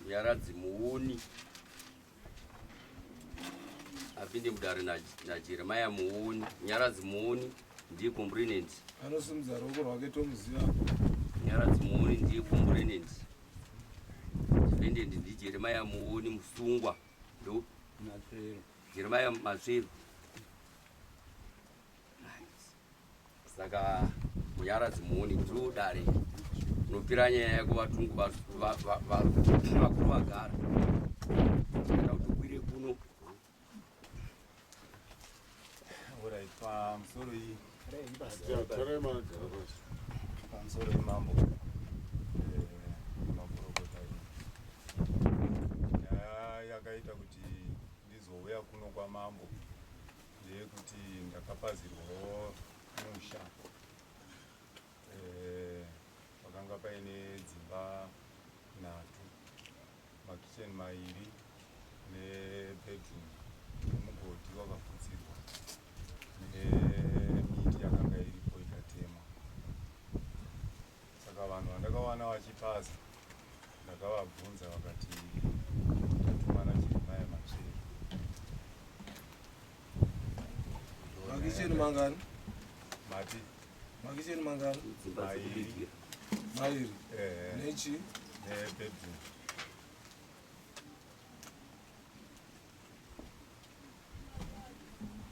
Munyaradzi Muoni apinde mudare naJeremiah Muoni. Munyaradzi Muoni ndiye complainant. Anosimudza ruoko rwake tomuziva. Munyaradzi Muoni ndiye complainant. Defendant ndiJeremiah Muoni musungwa. Ndo Jeremiah Matsvero. Saka Munyaradzi Muoni ndiro dare unopira nyaya yako vatungu vakuru vagara kana kuti ukwire kuno. Alright, pamusoro iyi pamusoro iyi mambo makurokota iyi nyaya yakaita kuti ndizouya kuno kwamambo ndeyekuti ndakapazirwawo musha eh, pakanga paine dzimba nhatu makicheni mairi nebedroom nemugodhi wakafudzirwa nemiti yakanga iripo ikatemwa Saka vanhu vandakawana vachipaza ndakavabvunza vakati tatumana Jeremiah Matsvere. Makicheni mangani? Mati. Makicheni mangani? Mairi. Mairi. Eh. Nechi? Nebedroom.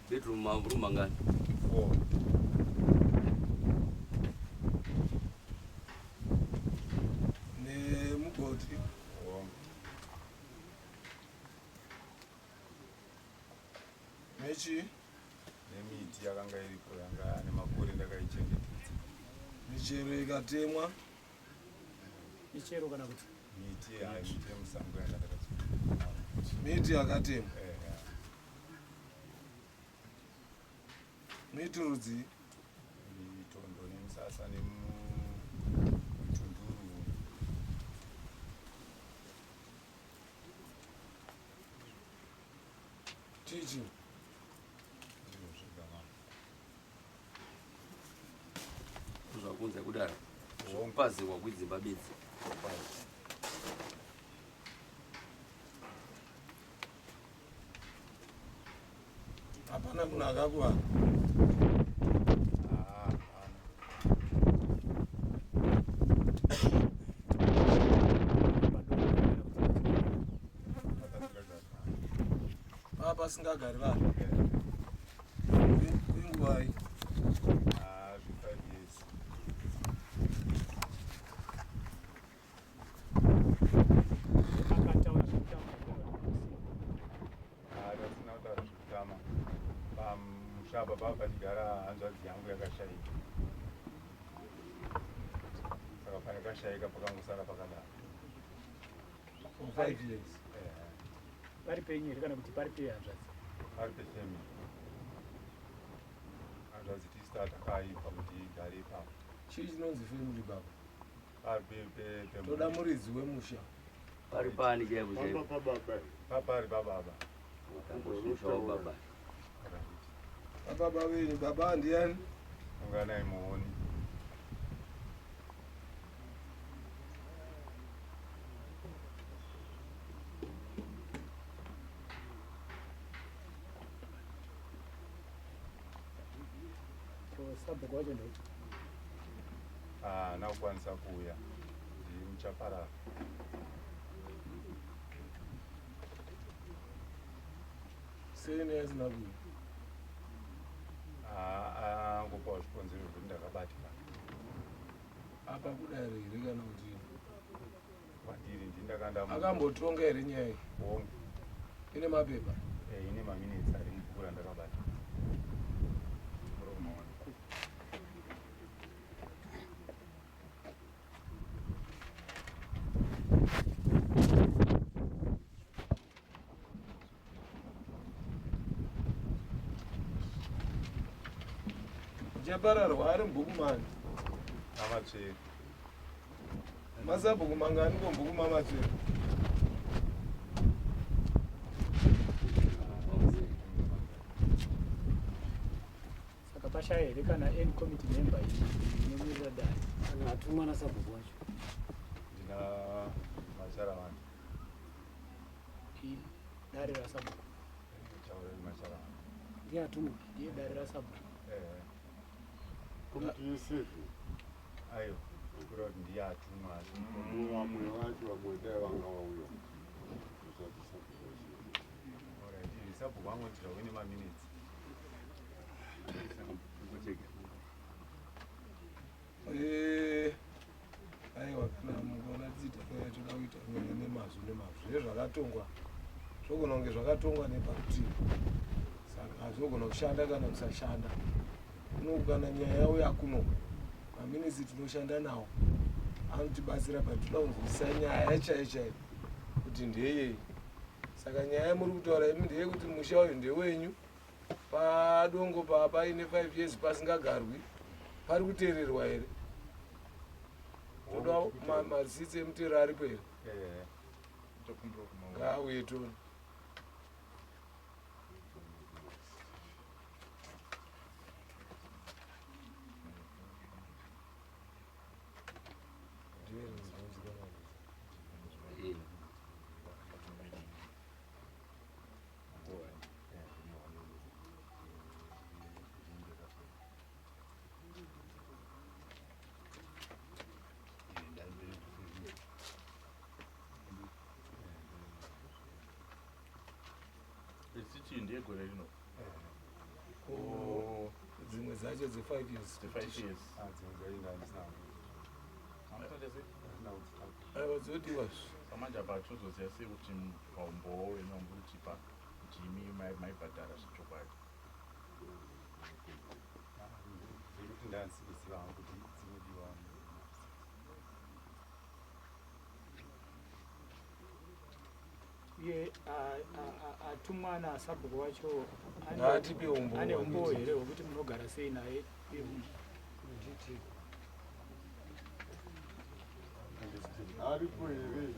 Bedroom maroom mangani? 4. Nemugoti. Oh. Nechi? Nemiti yakanga iripo yanga nemakore ndakaichengetedza. Michero ikatemwa. Michero kana kuti miti hayi miti yemusango yanga ndakachengeta. Miti yakatemwa. Eh. Miti rudzii? Mitondo nemusasa nemutunduru. Chichi. Ndizvo zvega mama. Zvakunze kudaro. Zvokupazirwa kwedzimba bedzi. Hapana munhu akakuvara. Ah, hapana. Paa pasingagari vanhu. Kwenguvai? Ah, zve 5 years. Akataura zvekutama Ah, tasina kutaura zvekutama. Pamusha apa pava pachigara hanzvadzi yangu yakashaika. Saka payakashaika pakangosara pakadaro. For 5 years. Eh, pari penyu here kana kuti pari pehanzvadzi? Pari pefamily. Hanzvadzi tisu takaipa kuti igare ipapo. Chii chinonzi family baba? Pari pe pe pe Toda muridzi wemusha. Pari pani chaipo chaipo. Pari pababa. Musha wababa. Right. Baba venyu, baba ndiani? Unganai muoni. Sabhuku wacho ndo Haana kukwanisa kuuya. Ndiri muchaparara. Sei nei asina kuuya? Ah, angopawo zvikonzero zvekuti ndakabatikana. Apa kudare here kana kuti Kwandiri ndini ndakanda akambotonga here nyaya iyi? Hongu. Ine mapepa? Eh, ine maminitsi ari mubhuku randakabata. Muri kumaona. Muchapararwa ari mubhuku mani? Amatsvere. Masabhuku mangani ko mubhuku mamatsvere? Saka pashaya here kana any committee member inomirira dare kana atumwa nasabhuku wacho? Ndina macharavana. Dare rasabhuku. Taurai Macharava. Ndiye atumwa, ndiye dare rasabhuku. Eh. Komiti yeseven. Aiwa, kureva kuti ndiye atumwa. Vamwe vacho vamwe dai vanga vauya. Usati sabhuku achiuya. Alright, sabhuku angoti zvauye nemaminitsi. Eh, aiwa kana mukaona tichiita nyaya toda kuita nyaya nemazvo nemazvo zvezvakatongwa zvogona kunge zvakatongwa neparutivi saka zvinogona kushanda kana kusashanda kuno kana nyaya yauya kuno maminisi tinoshanda nawo anotibatsira but toda kunzwisisa nyaya chaiyo chaiyo kuti ndeyei saka nyaya yamuri kutaura imi ndeyekuti musha uyu ndewenyu Padongo pa paine 5 years pasingagarwi pari kuteererwa here? Toda marisitsi emutero aripo here? Eh. Ngaauye tone. Risiti ndeyegore rino. Oh, dzimwe dzacho dze5 years. Dze5 years. Ah, dzimwe dzacho ndandisina. Aiwa dzodiwa zve. Samanje apa tozoziva sei kuti paumbowo wenyu wamuri kutipa kuti imi maibhadhara zvechokwadi. Zvekuti ndandisikuziva hangu kuti dzinodiwa. Uye atumwa nasabhuku wacho Ngaatipe umbowo ane umbowo hwake. here hwekuti munogara sei naye uye Aripo here?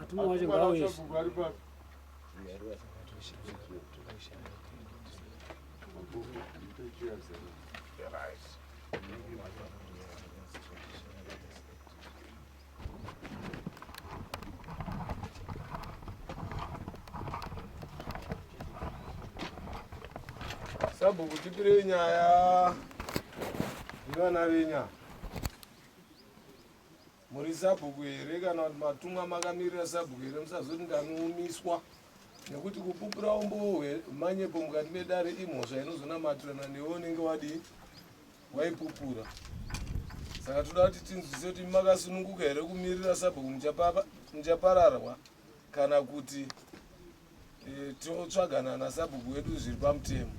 Atumwa wacho ngaauye. Sabhuku ari papi? Sabhuku tipirei nyaya nevana venya. Muri sabhuku here kana kuti matumwa makamirira sabhuku here musazoti ndanomiswa nekuti kupupura umbowo hwemanyepo mukati medare imhosva inozonamatirana newe unenge wadii waipupura. Saka toda kuti tinzwise kuti makasununguka here kumirira sabhuku muchapararwa kana kuti e, totsvagana nasabhuku wedu zviri pamutemo.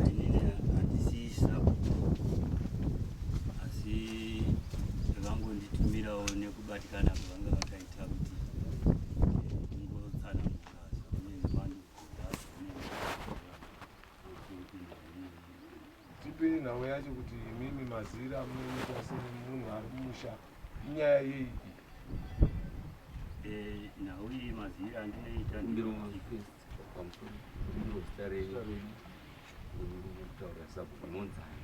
Inini handisi sabhuku asi vakangonditumirawo nekubatikana kwavanga vakaita kuti ndingotsanangura Tipei nhau yacho kuti imimi mazira amunoita semunhu ari mumusha inyaya yei iyi? Eh, nhau iyi mazira andinoita ndinoti sabhuku munonzani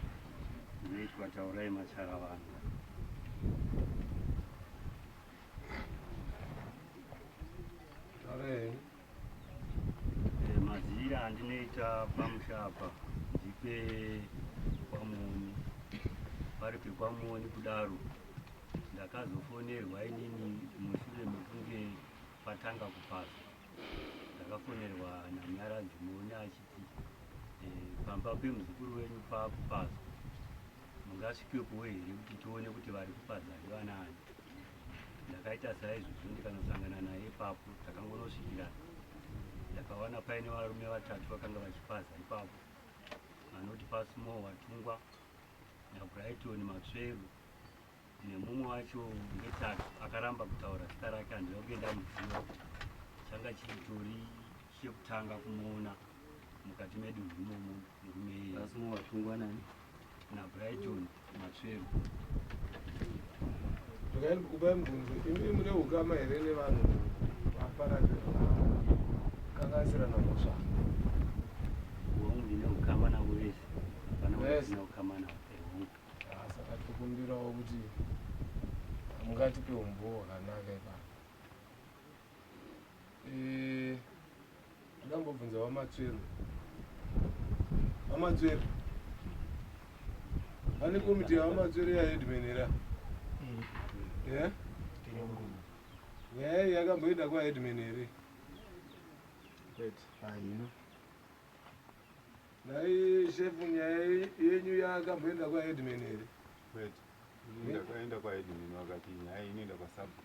ndinoitwa Taurai Macharavana. Taurai henyu. Eh, mazira andinoita pamusha apa ndipe kwaMuoni pari pekwaMuoni kudaro ndakazofonerwa inini mushure mekunge patanga kupazwa ndakafonerwa naMunyaradzi Muoni achiti eh, pamba pemuzukuru wenyu paakupazwa mungasvikepowo here kuti tione kuti vari kupaza ndivanaani Ndakaita saizvozvo ndikanosangana naye ipapo takangonosvikirana. Ndakawana paine varume vatatu vakanga vachipaza ipapo vanoti Pasmore Watungwa naBrighton Matsveru nemumwe wacho ngetatu akaramba kutaura zita rake handina kunge ndamuziva. Changa chitori chekutanga kumuona mukati medunhu imomo murume iyeye. Pasmore Watungwa nani? naBrighton Matsveru. Regai ndikupai mubvunzo, imi mune ukama here nevanhu vakanganisirana mhosva? Hongu, ndine ukama navo vese, hapana Vese? wandisina ukama navo. Eh, hongu. Ah, saka tokumbirawo kuti mungatipe umbowo hwakanaka ipapo. Eh, ndambobvunza vamatsvero vamatsvero pane komiti yavamatsvero yaheadman here eh? nyaya iyi yakamboenda kwaheadman here nhai shefu nyaya yenyu yakamboenda kwaheadman here Kwete. Ndakaenda kwaheadman vakati nyaya inoenda kwasabhuku.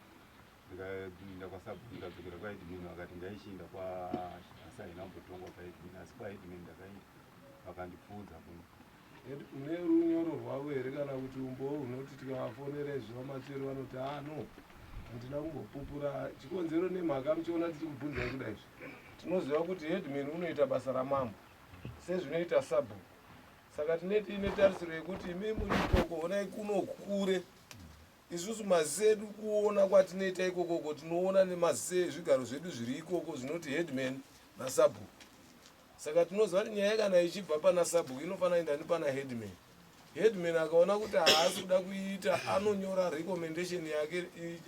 Ndikaenda kwasabhuku ndikadzokera kwaheadman vakati ngaichienda kwa asi haina kumbotongwa kwaheadman asi kwaheadman ndakaenda vakandipfuudza kuno. Mune runyoro rwavo here kana kuti umbowo hunoti tikavafonera izvi vamatsveri vanoti ah no handina kumbopupura chikonzero nemhaka muchiona tichikubvunzai kudai izvi tinoziva kuti headman unoita basa ramambo sezvinoita sabhuku saka tine tiine tarisiro yekuti imi muri ikoko honai kuno kure isusu maziso edu kuona kwatinoita ikokoko tinoona nemaziso ezvigaro zvedu zviri ikoko zvinoti headman nasabhuku saka tinoziva kuti nyaya kana ichibva pana sabhuku inofanira kuenda nepana headman headman akaona kuti haasi kuda kuiita anonyora recommendation yake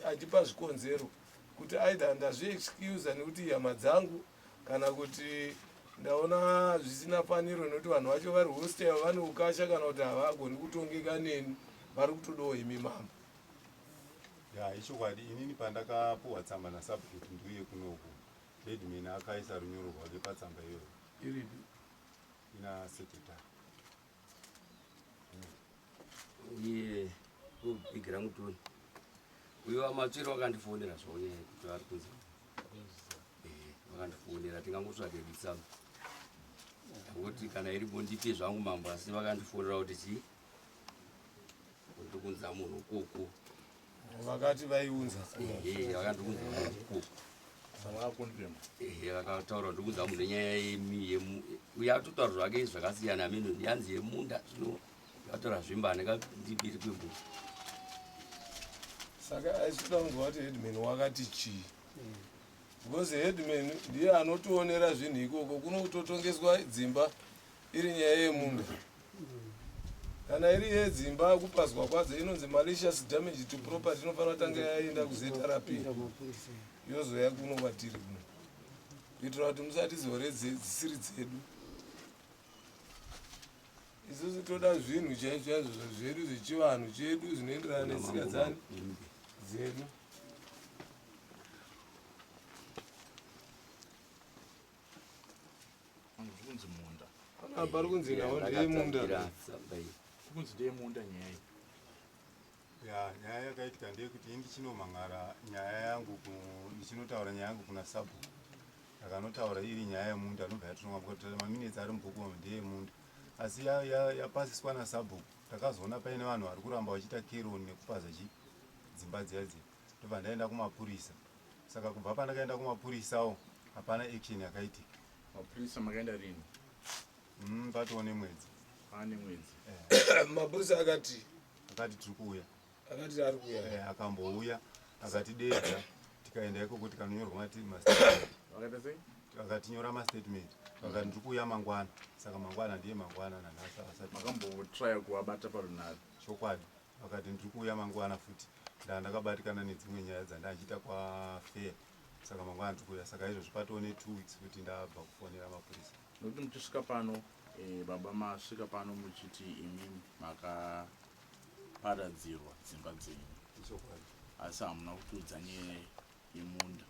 achipa zvikonzero kuti either ndazviexcusa nekuti ihama dzangu kana kuti ndaona zvisina faniro nekuti vanhu vacho vari hostile vane ukasha kana kuti havagoni kutongeka neni vari kutodawo imi mambo ya ichokwadi inini pandakapuwa tsamba nasabhuku kuti ndiuye kunoku headman akaisa runyoro rwake patsamba iyoyo iripi ina secretary iye kubigira mutoni uyo wamatsviro wakandifonera zvavo nyaya yekuti vari kunzi eh, vakandifonera tingangotsvake ritsamba ndangoti kana iripo ndipe zvangu mambo asi vakandifonera kuti chii ndikunza munhu ukoko vakati vaiunza ehe vakandiunza munhu ukoko Saka ehe vakataura ndikunza munhu nyaya yemi uye atotaura zvake zvakasiyana ameno yanzi yemunda zvino vataura zvimba ndikandibiri kwembuzi saka aisuda kunzwa kuti headman wakati chii because headman ndiye anotionera zvinhu ikoko kuno kutotongeswa dzimba iri nyaya yemunda kana iri yedzimba kupazwa kwadzo inonzi malicious damage to property inofanira kutanga yaenda kuZRP yozoya kuno kwatiri kuno kuitira kuti musatizore dzisiri dzedu isusu toda zvinhu chaizvo chaizvo zvedu zvechivanhu chedu zvinoenderana netsika dzani dzedu kunzi munda pari kunzi nawo ndeyemunda kunzi ndeyemunda nyaya iyi ya nyaya yakaitika ndeyekuti ini ndichinomhan'ara nyaya yangu ndichinotaura nyaya yangu kuna sabhuku ndakanotaura iri nyaya yemunda anobva yatonga kuti maminitsi ari mubhuku umu ndeyemunda asi yapasiswa nasabhuku ndakazoona paine vanhu vari kuramba vachiita keroni nekupaza chi dzimba dziya dziya ndobva ndaenda kumapurisa saka kubva pandakaenda kumapurisawo hapana action yakaitika mapurisa makaenda rini Patoo nemwedzi. Pane mwedzi. Mapurisa akati? Akati tiri kuuya. Akati ari kuuya. Akambouya akatidedza tikaenda ikoko tikanonyorwa mastatement. Vakaita sei? Akatinyora mastatement vakati ndiri kuuya mangwana saka mangwana ndiye mangwana nanhasi asati. Makambotraya kuvabata parunhare? Chokwadi vakati ndiri kuuya mangwana futi ndaa ndakabatikana nedzimwe nyaya dzandachiita kwafair saka mangwana ndiri kuuya saka izvozvo patoo ne2 weeks kuti ndabva kufonera mapurisa. Nokuti muchisvika pano baba masvika pano muchiti imi makaparadzirwa dzimba dzenyu. Chokwadi. Asi hamuna kutiudza nyaya yemunda.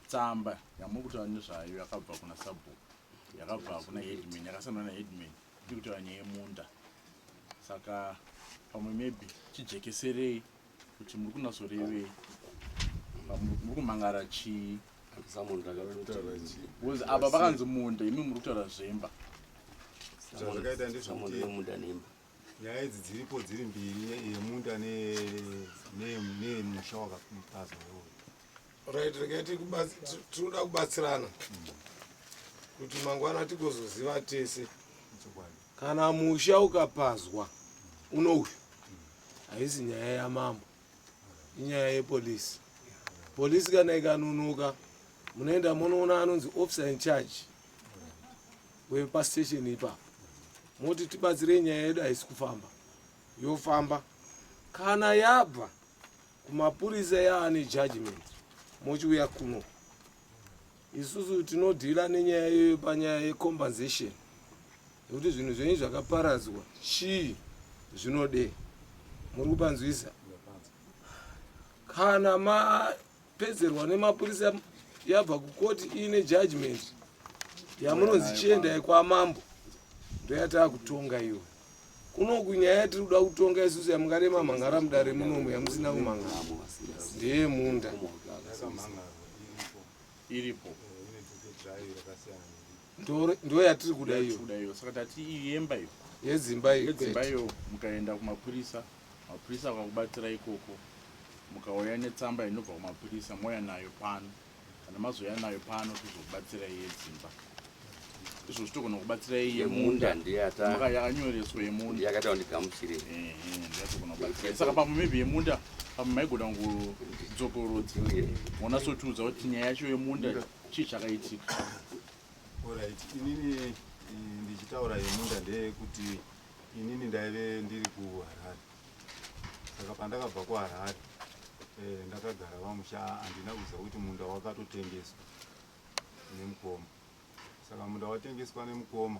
Tsamba yamuri kutaura nezvayo yakabva kuna sabhuku yakabva kuna headman yakasangana naheadman iri kutaura nyaya yemunda saka pamwe maybe chijekeserei kuti muri kunatsorevei muri kumhangara chii because apa pakanzi munda imi muri kutaura zvemba. Zvazvakaita ndezvekuti munda nemba nyaya idzi dziripo dziri mbiri yemunda neyemusha wakapazwa iwoyo. Right, regai tinoda kubatsirana kuti mangwana tigozoziva tese. Chokwadi. Kana musha ukapazwa unouyu haisi nyaya yamambo inyaya yepolisi polisi kana ikanonoka munoenda munoona anonzi officer in charge wepastation ipapo moti tibatsirei nyaya yedu haisi kufamba yofamba kana yabva kumapurisa yaane judgment mochiuya kuno. Isusu tinodhila nenyaya iyoyo panyaya yecompensation nekuti zvinhu zvenyu zvakaparadzwa chii zvinodei muri kupanzwisa kana mapedzerwa nemapurisa yabva kukoti iine judgment yamunonzi chiendai kwamambo ndoyataa kutonga iyoyo kunoku nyaya yatiri kuda kutonga isusu yamungade mamhangara mudare munomu yamusina kumhangara ndeyemunda iripo ndo yatiri kuda iyo saka tati iyemba iyo yedzimba iyo yedzimba iyo mukaenda kumapurisa mapurisa akakubatsira ikoko mukauya netsamba inobva kumapurisa mouya nayo pano kana mazouya nayo pano tozokubatsirai yedzimba izvozvi togona kubatsirai yemunda yakanyoreswa yemunda yakaita kundigamuchire ndiyatogona kubatsirai saka pamwe maybe yemunda pamwe maigona kudzokorodza monasotiudza kuti nyaya yacho yemunda chii chakaitika orit inini eh, ndichitaura yemunda ndeyekuti inini ndaive ndiri kuharare saka pandakabva kuharare eh, ndakagara vamusha handina kuziva kuti munda wakatotengeswa nemukoma saka munda watengeswa nemukoma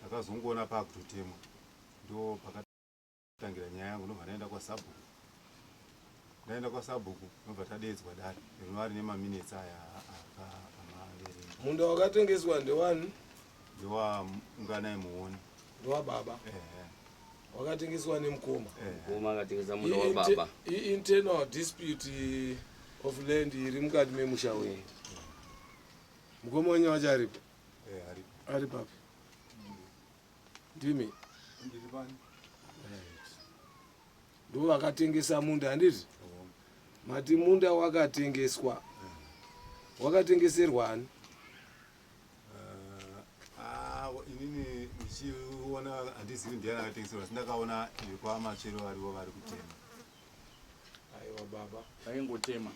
ndakazongoona pakutotemwa ndo pakatangira nyaya yangu ndobva ndaenda kwasabhuku ndaenda kwasabhuku ndobva tadeedzwa dare rinova rine maminetsi aya amaverenga munda wakatengeswa ndewani ndewaunganai muoni ndewababa wakatengeswa nemukoma mukoma akatengesa munda wababa iinternal dispute of land iri mukati memusha wenyu mukoma wenyu wacho aripo eh, ari papi ndimi ndo vakatengesa munda handiti mati munda wakatengeswa wakatengeserwa ani Ah, inini ndichiona handizivi ndiani akatengeserwa asi ndakaona vekwaMatsvero varivo vari kutema. Aiwa baba. Vaingotema.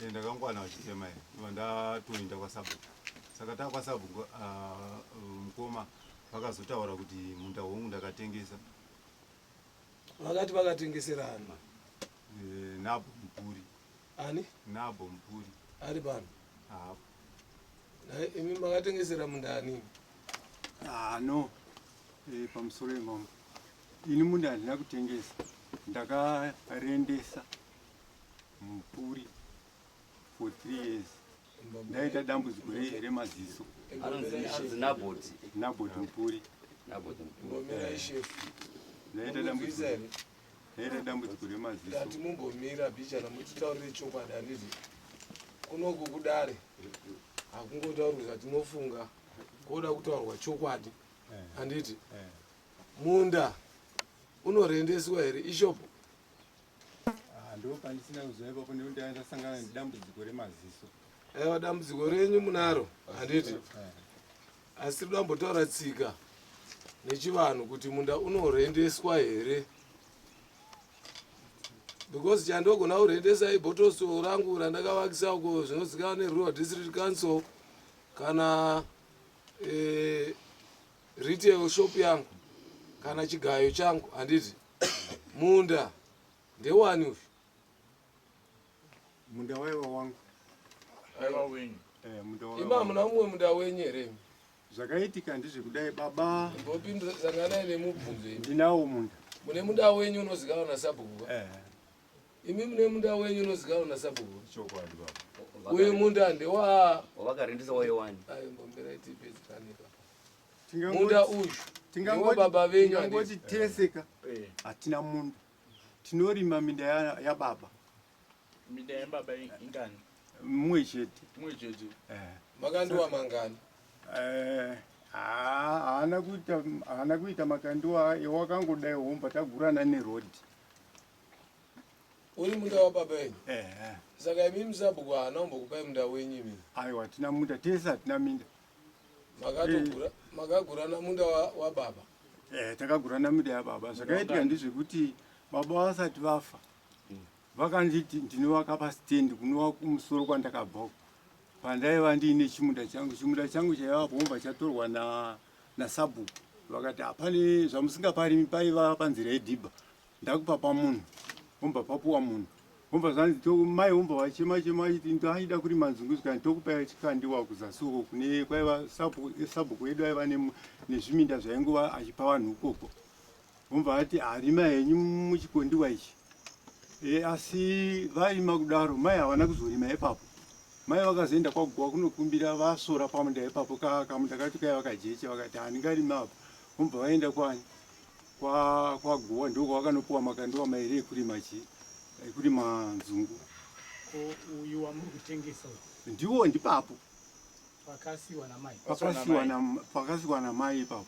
Eh, ndakangwana vachitema here ndobva ndatoenda kwasabhuku saka taa kwasabhuku ah, mukoma vakazotaura kuti munda wangu ndakatengesa Vakati vakatengeserana. Eh, nabo mupuri Ani? Nabo mupuri. Ari pano. Apo. Naye imi makatengesera munda ani? Ah, no. E, pamusoro yemambo. Ini munda handina kutengesa. Ndakarendesa mupuri for three years. Ndaita dambudziko remaziso. Anonzi Naboti. Naboti mupuri. Naboti mupuri. Mbomira ishefu. Ndaita dambudziko. Ndaita dambudziko remaziso. Ndati mumbomira bhichana mutitaurire chokwadi handiti kunoku kudare hakungotaurwi zvatinofunga koda kutaurwa chokwadi eh. handiti eh. munda unorendeswa here ishopo ah, ndo pandisina kuziva ipapo nekuti ndanga ndasangana nedambudziko remaziso aiwa dambudziko renyu munaro handiti eh. Asi tiri kumbotaura tsika nechivanhu kuti munda unorendeswa here because chandogona kurendesa ibhotoso rangu randakavakisa uko zvinozikanwa nerural district council kana e, retail shop yangu kana chigayo changu handiti munda ndewani uyu Munda waiva wangu. Waiva wenyu. Eh, munda waiva. Ima hamuna mumwe munda wenyu here imi? Zvakaitika ndezvekudai baba. Mbopindura sanganai nemubvunzo imi. Ndinawo munda. Mune munda wenyu unozikanwa nasabhuku ka? Eh. Imi mune munda wenyu unozikanwa nasabhuku. Chokwadi baba. Uyu munda ndewa Wakarendesa waiwani. Ayo mbomberai tipedzerane baba. Tingangoti Munda uyu ndewa baba venyu tingangoti handiti? teseka Eh. hatina munda. Tinorima minda yababa. Minda yababa ingani? Mumwe chete. Mumwe chete. Eh. Makandiwa mangani? Eh, haana kuita haana kuita makandiwa wakangodai homba tagurana neroad. Uri munda wababa wenyu? Eh. Saka imi musabhuku haana kumbokupai munda wenyu imi? Aiwa hatina munda tese hatina minda. Makatogura makagurana munda wababa? Eh, takagurana minda yababa. Zvakaitika ndezvekuti baba vasati vafa vakanditi ndinovaka pastand kunova kumusoro kwandakabva uko pandaiva ndiine chimunda changu chimunda changu chaiva bhomba chatorwa na nasabhuku vakati hapane zvamusingaparimi paiva panzira yedhibha ndakupa pamunhu vobva papuwa munhu. Vobva zvanzi to mai vobva vachema chema vachiti ndaida kurima nzungu zvikanzi tokupai chikandiwa kuzasi uko kune kwaiva sabhuku wedu aiva nezviminda zvaingova achipa vanhu ukoko. Vobva vati harima henyu muchikondiwa ichi. E, asi vaima kudaro mai havana kuzorima ipapo. Mai vakazoenda kwaGuwa kunokumbira vasora pamunda ipapo kamunda kacho kaiva kajeche vakati handingarimi apa. Vobva vaenda kwani kwa kwaGuwa ndokwavakanopiwa makandiwa mairi ekurima chii ekurima nzungu. Ko uyu wamuri kutengesa uyu? Ndiwo ndipapo. Pakasiwa namai. Pakasiwa na pakasiwa namai ipapo.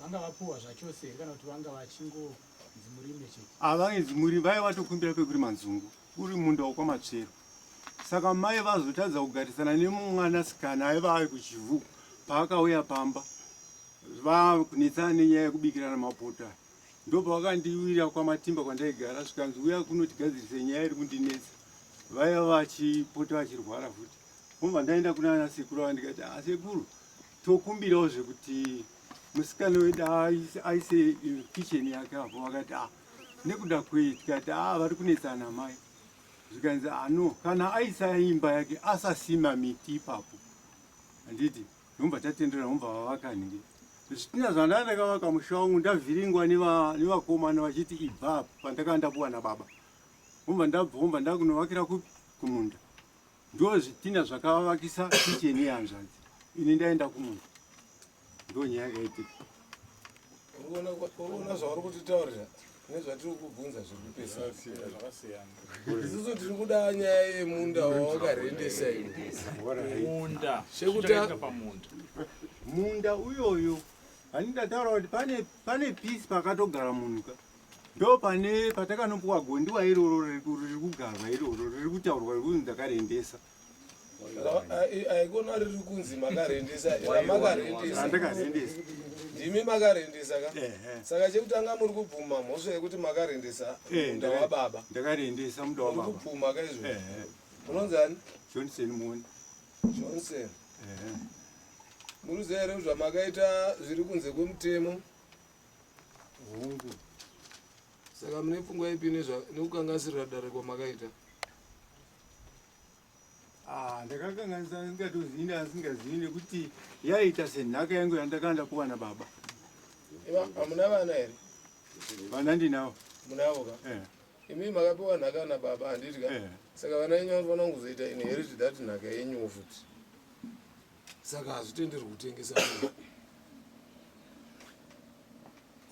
Vanga vapuwa zvachose here kana kuti vanga vachingonzi murime chete? Havanzi murime vaiva vatokumbira pekurima nzungu uri munda wokwaMatsvero. Saka mai vazotadza kugarisana nemwanasikana aiva ari kuChivhu paakauya pamba vakunetsana nenyaya yekubikirana mapoto aya ndopavakandiwira kwamatimba kwandaigara zvikanzi uya kuno tigadzirise nyaya iri kundinetsa vaiva vachipota vachirwara futi vobva ndaenda kuna ana sekuru ava ndikati asekuru ah, tokumbirawo zvekuti musikana wedu aise eh, kitchen yake apo vakati a ah, nekuda kwei tikati a ah, vari kunetsana mai zvikanzi ano kana aisa imba yake asasima miti ipapo handiti Ndobva tatendera vobva vavaka nhingi. Zvitina zvandanga ndakavaka musha wangu ndavhiringwa nevakomana vachiti ibva apa pandakanga ndapuwa nababa. Vobva ndabva vobva ndakunovakira kupi kumunda. Ndo zvitina zvakavakisa kitchen yehanzvadzi. Ini ndaenda kumunda. Ndo nyaya yakaitika. Uri kuona zvauri kutitaurira nezvatiri kubvunza zviri kupesana. Zvakasiyana. Isusu tiri kuda nyaya yemunda wawakarendesa iwe. Munda. Chekuta- Chakaita pamunda. Munda uyoyo hani ndataura kuti pane pane piece pakatogara munhu ka ndo pane patakanopuwa gondiwa iroro riri kugarwa iroro riri kutaurwa riri kunzi ndakarendesa. Aikona riri kunzi makarendesa ramakarendesa. Andakarendesa. Ndimi makarendesa ka? Saka chekutanga muri kubvuma mhosva yekuti makarendesa eh, munda wababa. Ndakarendesa munda wababa. Muri kubvuma ka izvo? Munonzi ani? Johnson Muoni. Johnson. Muruziva here zvamakaita zviri kunze kwemutemo? Hongu. Saka mune pfungwa ipi nekukanganisirira dare kwamakaita? Ah, ndakakanganisa ndingatozivi ndasingazivi nekuti yaita senhaka yangu yandakanga ndapuwa nababa. Hamuna vana here? Vana ndinavo. Munavo ka? Eh. Imi makapiwa nhaka nababa handiti ka? Eh. Saka vana venyu vanofanira kuzoita inherit that nhaka yenyuwo futi. Saka hazvitenderwi kutengesa munhu.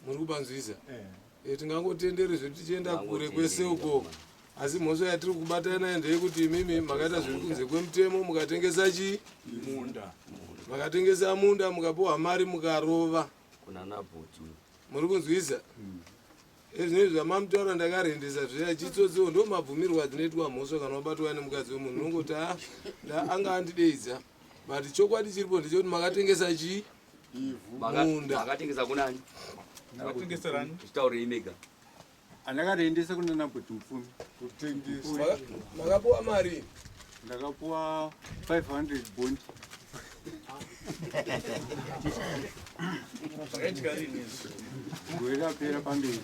Muri kupanzwisa? Eh. Eh, tingangotendere zvedu tichienda kure kwese uko asi mhosva yatiri kubatana nayo ndeyekuti imimi makaita zviri kunze kwemutemo mukatengesa chii munda makatengesa munda mukapiwa mari mukarova kuna nabhoti muri kunzwisa ezvinezvi zvamamutaura ndakarendesa zviya chitsotsiwo ndo mabvumirwo adzinoitwa mhosva kana wabatwa nemukadzi wemunhu unongoti a ah, anga andideidza but chokwadi chiripo ndechekuti makatengesa chii munda makatengesa kunani makatengeserani chitaurei mega Andakatoendesa kuna Nabhoti Mupfumi. Kutengesa. Makapuwa mari? Ndakapuwa 500 bond. Zvakaitika rini izvi? Gore rapera pamberi.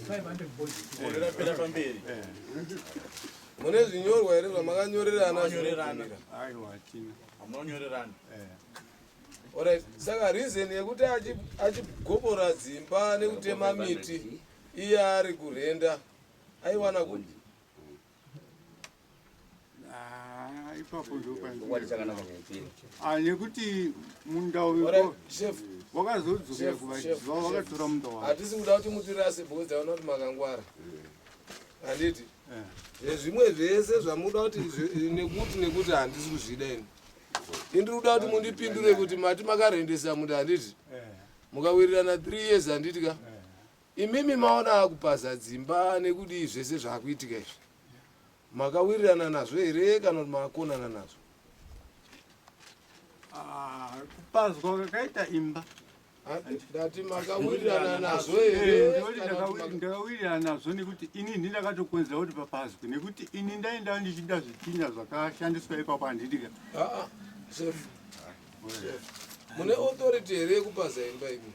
500 bond. Gore rapera pamberi. Eh. Mune zvinyorwa here zvamakanyorerana? Makanyorerana. Aiwa hatina. Hamunonyorerana. Eh. Alright, saka reason yekuti achigobora dzimba nekutema miti iye ari kurenda aiwana kupi? Ah, ipapo Chokwadi chakanaka chaipera. Ah, nekuti munda uyu Alright, chef, wakazodzokera Chef, kuvaridzi chef, vavo chef. vakatora munda wavo. Hatisi kuda kuti mutirase because taona kuti makangwara. Handiti? Eh. Zvezvimwe zvese zvamuda kuti nekuti nekuti handisi kuzvida ini. Indiri kuda kuti mundipindure kuti mati makarendesa munda handiti? Eh. Mukawirirana 3 years handiti ka? Eh. Imimi maona akupaza dzimba nekudii zvese zvakuitika izvi. Makawirirana nazvo here kana kuti makakonana nazvo? Ah, kupazwa kwakaita imba Ndati makawirirana nazvo here? Eh, ndakawirirana nazvo nekuti ini ndi ndakatokonzera kuti papazwe nekuti ini ndaenda ndichida zvitinha zvakashandiswa ipapo handidika. Ah, ah, chef. Chef. Mune authority here yekupaza imba imi?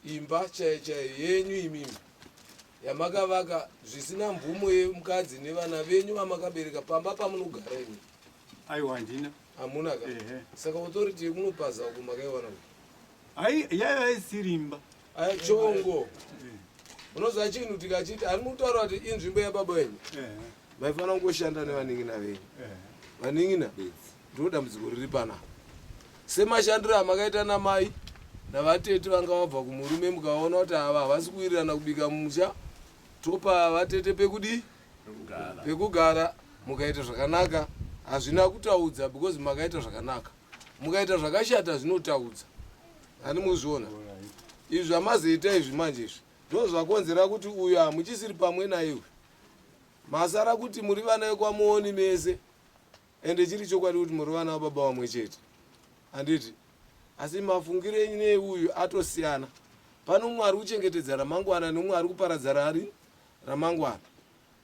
Imba chaiyo chaiyo yenyu imimi. Yamakavaka zvisina mvumo yemukadzi nevana venyu vamakabereka pamba pamunogara imi. Aiwa handina. Hamuna ka? Ehe. Saka authority yekunopaza uko makaiwana kupi? Ai yaiva isiri imba. Aya chongo. Unoziva chinhu tikachiti ari mutaura kuti inzvimbo yababa venyu. Ehe. Maifanira kungoshanda nevanin'ina venyu. Ehe. Vanin'ina ndiro dambudziko riri panapa. Semashandiro amakaita namai navatete vanga vabva kumurume mukaona kuti ava havasi kuwirirana kubika mumusha topa vatete pekudii pekugara mukaita zvakanaka hazvina kutaudza because makaita zvakanaka mukaita zvakashata zvinotaudza hani muzviona izvi zvamazoita izvi manje izvi ndozvakonzera kuti uyu hamuchisiri pamwe naye uyu masara kuti muri vana vekwamuoni mese Ende chiri chokwadi kuti muri vana vababa vamwe chete handiti? Asi mafungiro enyu neeuyu atosiyana. Pane umwe ari kuchengetedza ramangwana neumwe ari kuparadza rari ramangwana.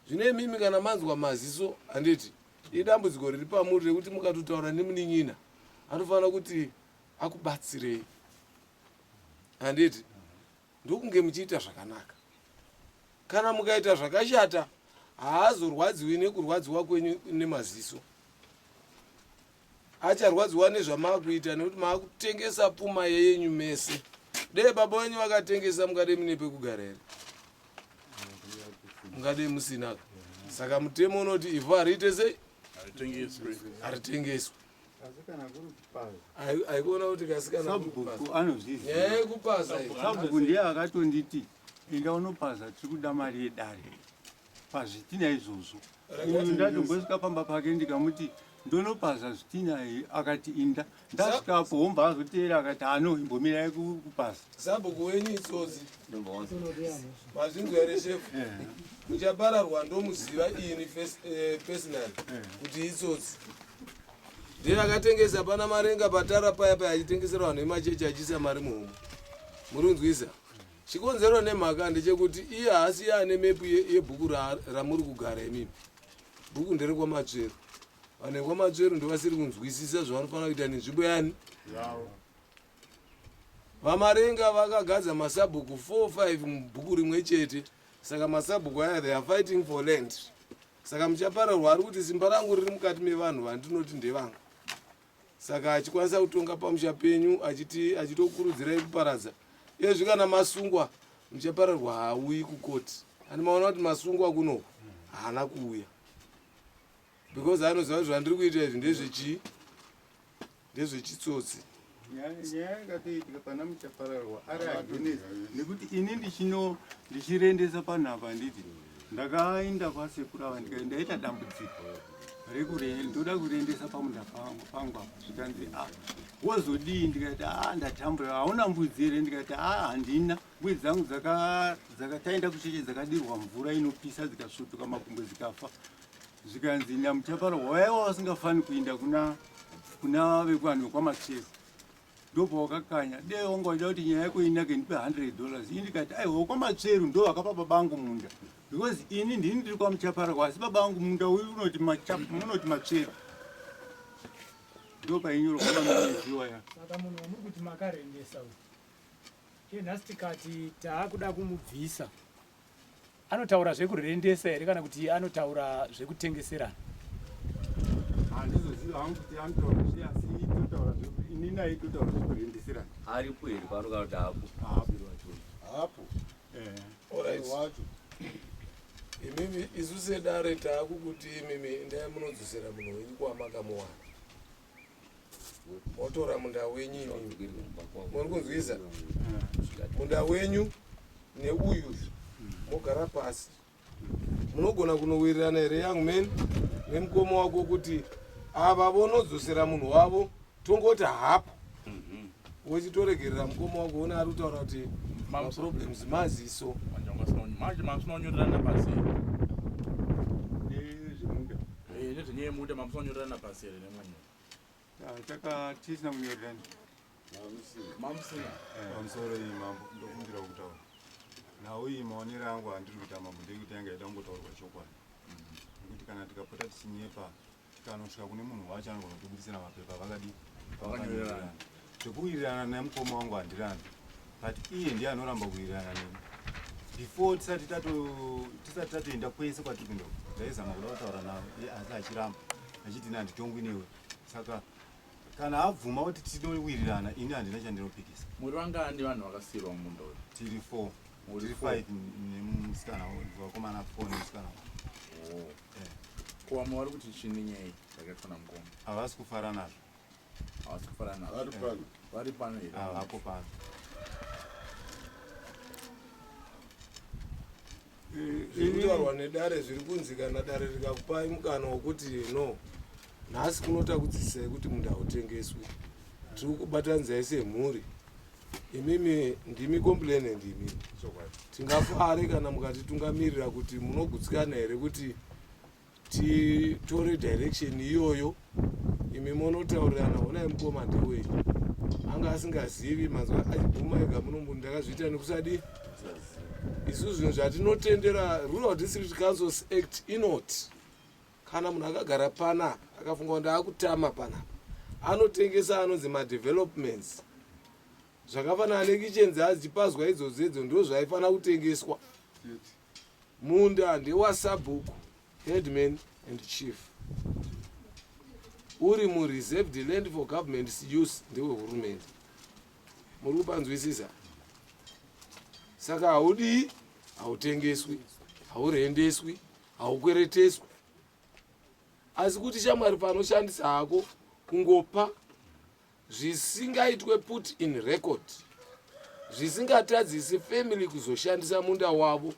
Zvino imimi kana manzwa maziso handiti? Idambudziko riri pamuri rekuti mukatotaura nemunin'ina anofanira kuti akubatsirei handiti? Ndokunge muchiita zvakanaka. Kana mukaita zvakashata haazorwadziwi nekurwadziwa kwenyu nemaziso. Acharwadziwa nezvamaakuita nekuti maakutengesa pfuma yenyu mese. Dei baba wenyu vakatengesa mungade mune pekugara here? Mungade musina. Saka mutemo unoti ivhu hariite sei? Haritengeswi. Asi kana kuri kupaza. Aikuona kuti kasikana Sabhuku anozviziva. Nyaya yekupaza iyi. Sabhuku ndiye akatonditi enda unopaza tiri kuda mari yedare pazvitina izvozvo. Uyu ndatombosvika pamba pake ndikamuti ndonopaza zvitina iyi akati inda. Ndasvikapo homba azoteera akati ano imbomirai kupaza. Sabhuku wenyu itsotsi. Mazvinzwa here shefu? Muchapararwa ndomuziva ini eh, personally kuti itsotsi. Ndiye akatengesa pana Marenga patara paya paya achitengesera vanhu vemachechi achiisa mari muhomwe. Muri kunzwisa? Chikonzero nemhaka ndechekuti iye haasi iye ane mepu yebhuku ramuri kugara imimi. Bhuku nderekwamatsveru. Vanhu vekwaMatsveru ndovasiri kunzwisisa zvavanofanira kuita nenzvimbo yani? Yavo. VaMarenga vakagadza masabhuku 4 5 mubhuku rimwe chete. Saka masabhuku aya they are fighting for land. Saka muchapararwa ari kuti simba rangu riri mukati mevanhu vandinoti ndevangu. Saka achikwanisa kutonga pamusha penyu achiti achitokurudzirai kuparadza. Iyezvi kana masungwa muchapararwa haauyi kukoti. Ani maona kuti masungwa kunoku haana kuuya. Because anoziva kuti zvandiri kuita izvi ndezvechii? Ndezvechitsotsi. Nyaya yakatoitika pana muchapararwa ari against nekuti ini ndichino ndichirendesa panhu apa nditi ndakaenda kwasekuru ava ndika ndaita dambudziko rekure ndoda kurendesa pamunda pangu pangu apa zvikanzi a ah, wozodii ndikati a ah, ndatambura hauna mbudzi here ndikati a ah, handina mbudzi dzangu dzakataenda kucheche dzakadirwa mvura inopisa dzikasvutuka makumbo dzikafa zvikanzi namuchapara waiva wasingafani kuinda kuna kuna vekuvanhu vekwamasero ndopawakakanya dee wanga uchida kuti nyaya yako inake ndipe 100 dollars ini ndikati aiwa wekwamasveru ndo vakapa baba angu munda because ini ndini ndiri kwamuchapara kwasi baba angu munda uyu unoti munoti matsveru ndopainyorwa kwamamiziwa ya saka munhu wamuri kuti makarendesa uyu iye nhasi tikati taakuda kumubvisa Anotaura zvekurendesa here kana kuti anotaura zvekutengeserana? Handizoziva hangu kuti anotaura zve asi totaura ini naye totaura zvekurendeserana. Aripo here pano kana kuti hapo? Hapo. Hapo. Eh. Alright. Wacho. Imimi isu sedare taakukuti imimi endai munodzosera munhu wenyu kwamakamuwana. Motora munda wenyu imimi. Muri kunzwisa? Munda wenyu neuyu mogara pasi. Munogona kunowirirana here young man nemukoma wako kuti ava vonodzosera munhu wavo tongoti hapo. Wochitoregerera mukoma wako ona ari kutaura kuti maproblems maziso. Manje mamusina kunyorerana pasi. Nezvemunda. Eh, nezvenyaya yemunda mamusina kunyorerana pasi here nemunhu? Ah, taka tisina kunyorerana. Mamusina. Pamusoro iyi mambo ndokumbira kutaura. Nhau iyi maonero angu andiri kuita mambo ndeyekuti yanga yaida kungotaurwa chokwadi. Nekuti kana tikapota tichinyepa tikanosvika kune munhu wacho anogona kutibudisira mapepa vakadii vakanyorerana. Zvekuwirirana nemukoma wangu handirambi but iye ndiye anoramba kuwirirana neni. Before tisati tato tisati tatoenda kwese kwatiri kuenda uku, ndaizama kuda kutaura navo iye asi achiramba achiti ini handitongwi newe. Saka kana abvuma kuti tinowirirana ini handina chandinopikisa. Muri vangani vanhu vakasiirwa mumunda uyu? Tiri 4. Muri Tiri four. 5 nemusikana vakomana 4 nemusikana. Oh. Eh. Ko vamwe vari kuti chii nenyaya iyi yakaitwa namukoma? Havasi kufara nazvo. Havasi kufara nazvo. Vari pano. Vari pano here? Havapo pano. Zviri kutaurwa nedare zviri kunzi kana dare rikakupai mukana wokuti no nhasi kunotakudzisai kuti munda hautengeswi tiri kukubatanidzai semhuri imimi ndimi complainant imi tingafare kana mukatitungamirira kuti munogutsikana here kuti titore direction iyoyo imi monotaurirana honai mukoma ndewei anga asingazivi manzwa achibvuma ega muno ndakazviita nekusadii isu zvinhu zvatinotendera Rural District Councils Act inoti kana munhu akagara panapa akafunga kuti ndaakutama panapa anotengesa anonzi madevelopments zvakafanana nekichen dzadzichipazwa idzodzo idzo ndo zvaifanira kutengeswa. Munda ndewasabhuku, headman and chief. Uri mureserved land for government use ndewehurumende. Muri kupanzwisisa? Saka haudii, hautengeswi, haurendeswi, haukwereteswi. Asi kuti shamwari panoshandisa hako kungopa zvisingaitwe put in record zvisingatadzisi family kuzoshandisa munda wavo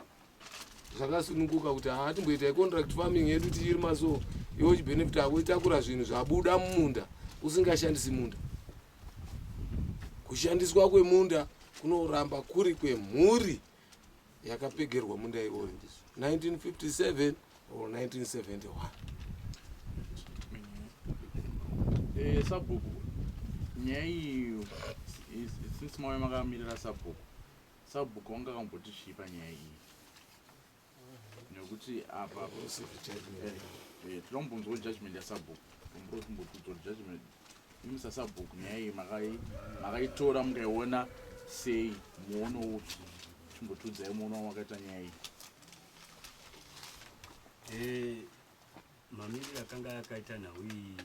zvakasununguka kuti haa timboitai contract farming yedu tichirima so iwe uchibenefita hako itakura zvinhu zvabuda mumunda usingashandisi munda. Kushandiswa kwemunda kunoramba kuri kwemhuri yakapegerwa munda iwoyo 1957 or 1971. Sabhuku, nyaya iyi since mauya makamirira sabhuku, sabhuku wanga akamboti chii panyaya iyi? Nekuti apa tinombonzwa judgment yasabhuku, tombotikumbotudza kuti judgment imi sasabhuku nyaya iyi makaitora mukaiona sei, muono upi? Chimbotiudzai muono wamakaita nyaya iyi. Mamiriro akanga akaita nhau iyi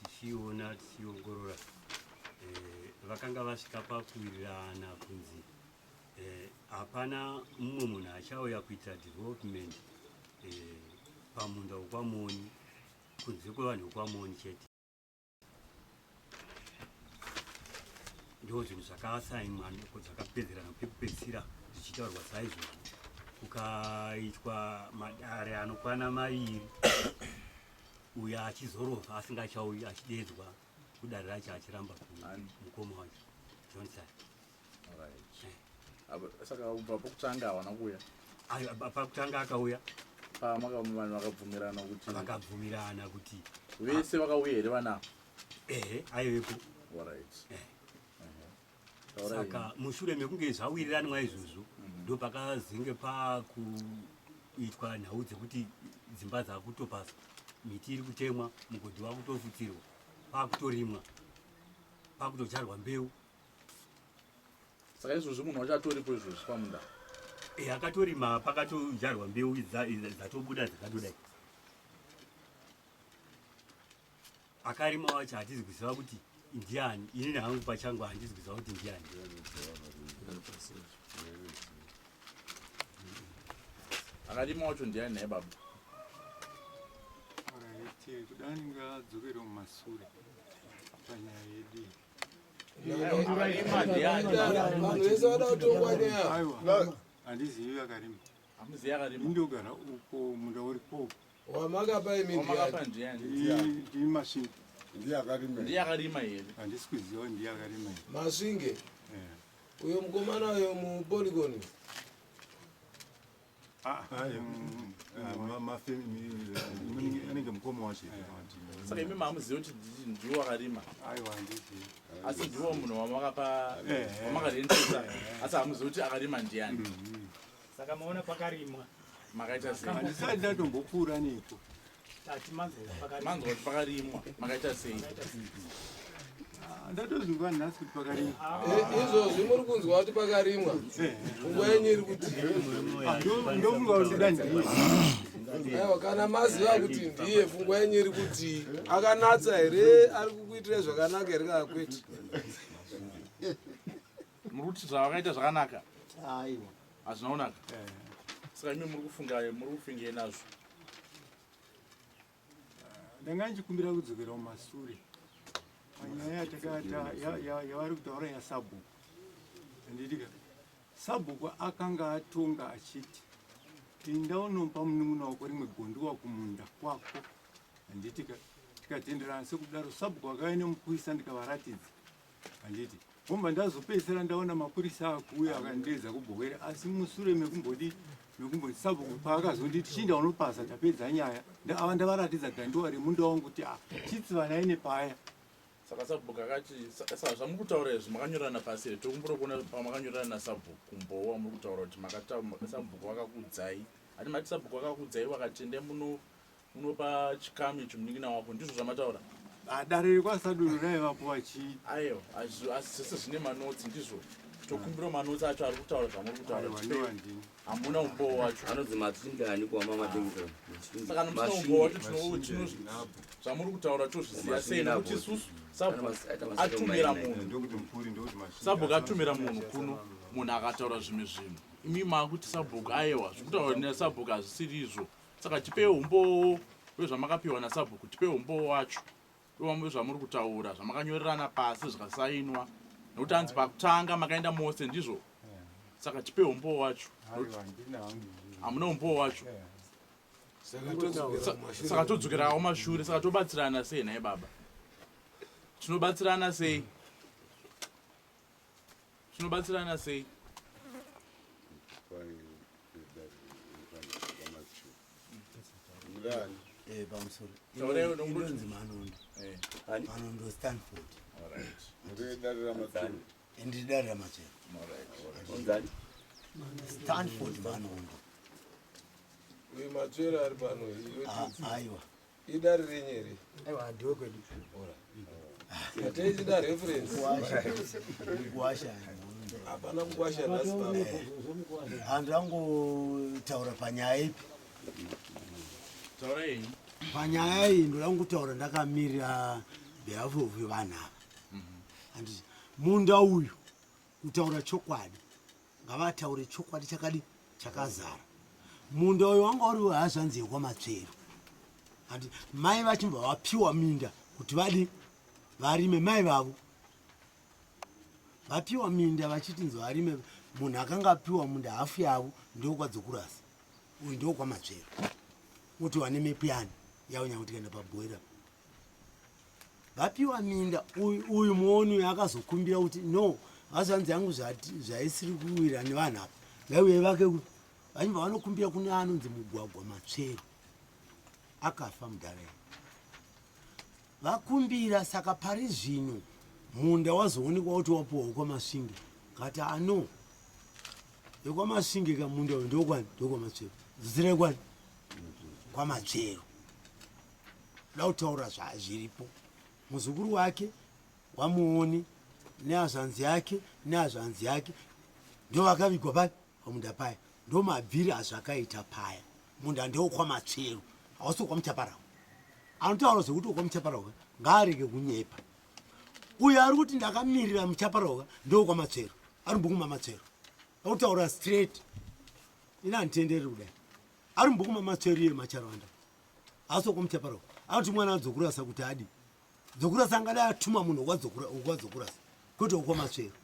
tichiona tichiongorora, vakanga vasvika pakuwirirana kunzi hapana mumwe munhu achauya kuita development pamunda wekwaMoni kunze kwevanhu vekwaMoni chete. Ndo zvinhu zvakasainwa zvakapedzerana pekupedzisira zvichitaurwa saizvozvo, kukaitwa madare anokwana maviri, uyo achizorova asingachauyi achideedzwa kudare racho achiramba mukoma wacho Johnson. Saka kubva pokutanga hawana kuuya? Pakutanga akauya. Vanhu vakabvumirana kuti vakabvumirana kuti vese vakauya here vana? Ehe, aivepo. Saka mushure mekunge zvawiriranwa izvozvo, ndopakazenge pakuitwa nhau dzekuti dzimba dzakutopaswa, miti iri kutemwa, mugodhi wakutofutsirwa, pakutorimwa, pakutodyarwa mbeu. Saka izvozvi munhu wacho atoripo izvozvi pamunda? Akatorima, pakatodyarwa mbeu dzatobuda dzakatodai. Akarima wacho hatizi kuziva kuti ndiani, inini hangu pachangu handizi kuziva kuti ndiani. Akarima wacho ndiani naye baba? Alright, kuda ndingadzokere mumasure panyaya yedu iyi. Vanhu vese vada kutongwa neya. Aiwa, handizivi akarima. Hamuzivi akarima? Indogara uko munda uripo. Wamakapa imi Wamakapa ndiani? ndiani? Ndi Masvinge. Ndiye akarima. Ndiye akarima here? Handisi kuziva ndiye akarima here. Masvinge. Eh. Uyo mukomana uyo mupolygon. Anenge mukoma wacho. Saka imi mamuzivi kuti ndiwo akarima? Aiwa, handizivi. Asi ndiwo munhu wamakapa, Eh. wamakarentesa, asi hamuzivi kuti akarima ndiani? Saka maona pakarimwa. Makaita sei? Handisati ndatombopfuura nepo. Tati manzwa kuti pakarimwa. Manzwa kuti pakarimwa, makaita sei? Ah, ndatozvinzwa nhasi kuti pakarimwa. Eh, izvozvi muri kunzwa kuti pakarimwa. Pfungwa yenyu iri kuti ah, ndofunga kuti da ndiye. Aiwa, kana maziva kuti ndiye, pfungwa yenyu iri kuti akanatsa here, ari kukuitirai zvakanaka here kana kwete? Muri kuti zvavakaita zvakanaka? Aiwa. Hazvina kunaka. Eh. Saka imi muri kufunga muri kufungei nazvo? Ndanga ndichikumbira kudzokera mumasure panyaya yatakata yavari kutaura yasabhuku. Handitika sabhuku akanga atonga achiti inda unopa munun'una wako rimwe gondiwa kumunda kwako. Handitika tikatenderana sekudaro, sabhuku akauya nemupurisa ndikavaratidza. Handiti vomba ndazopedzisira ndaona mapurisa akuuya akandiedza kubhowera, asi musure mekumbodi mekumboti sabhuku paakazonditi chinda unopasa tapedza nyaya, ava ndavaratidza gandiwa remunda wangu kuti ah, chitsivanai nepaya. Saka sabhuku akati saka zvamuri kutaura izvi makanyorana pasi here? Tokumbura kuona pamakanyorana nasabhuku kumbowo wamuri kutaura kuti makata sabhuku vakakuudzai. Ati mati sabhuku vakakuudzai vakati endai muno Unopa chikamu icho munin'ina wako ndizvo zvamataura? Ah, dare rekwasaduru raivapo vachi aiwa asi zvese zvine manotsi ndizvo tokumbira manotsi acho ari kutaura zvamuri kutaura hamuna umbowo wacho anonzi matsindani kuwama matengesera saka nomusina umbowo wacho zvamuri kutaura tozviziva sei nekuti isusu sabhuku atumira munhu sabhuku atumira munhu kuno munhu akataura zvimwe zvinhu imi makuti sabhuku aiwa zvekutaura nesabhuku hazvisiri izvo Saka tipei umbowo wezvamakapiwa nasabhuku, tipei umbowo wacho wezvamuri kutaura zvamakanyorerana pasi zvikasainwa, nekuti hanzi pakutanga makaenda mose ndizvo. Saka tipei umbowo wacho. Hamuna umbowo wacho. Saka todzokerawo mashure. Saka tobatsirana sei nhai baba? Tinobatsirana sei? Tinobatsirana sei? Eh, pamusoro inonzi manondo eh. Manondo Stanford. Ndiri dare ramatsvero Stanford Manondo. Uyu matsvero ari pano. Ah, aiwa. Idare renyu here? Aiwa, ndiwe kwedu. Teichida reference. Mukwasha. Hapana mukwasha nhasi pano. Handangotaura panyaya ipi? Taura yenyu. Panyaya iyi ndoda kutaura ndakamirira behalf of vanhu ava. Handiti munda uyu kutaura chokwadi ngavataure chokwadi chakadi chakazara munda uyu wanga uri wehazvanzi yekwamatsveru handi mai vachibva vapiwa minda kuti vadi varime mai vavo vapiwa minda vachitinzi varime munhu akanga apiwa munda hafu yavo ndokwadzokurasa uyu ndokwamatsveru kuti wane mepu yani yavo nyange tikaenda pabhoera Vapiwa minda uyu muoni uyu akazokumbira kuti no hazvanzi yangu zvaisiri kuwira nevanhu apa ngaiuye vake vachibva vanokumbira kune anonzi mugwagwa matsvero akafa mudhara vakumbira saka pari zvino munda wazoonekwa kuti wapuwa wekwamasvinge kati ano ah, wekwamasvinge ka munda uyu ndokwani ndokwamatsvero zirai kwani kwamatsvero da kutaura zviripo muzukuru wake wamuoni nehazvanzi yake nehazvanzi yake ndovakavigwa pai pamunda paya ndomabviri azvakaita paya munda ndewokwaMatsveru hausi wokwaMuchaparahwa anotaura zvekuti wokwaMuchaparahwa ngaarege kunyepa uyo ari kuti ndakamirira Muchaparahwa ndewokwaMatsveru ari mubhuku maMatsveru akutaura straight ini handitendereri kudai ari mubhuku maMatsveru iye Macharwanda asi wokwaMuchaparahwa anoti mwana adzokurasa kuti adi dzokurasa angadai atuma munhu wokwadzokurasa kwete wokwaMatsveru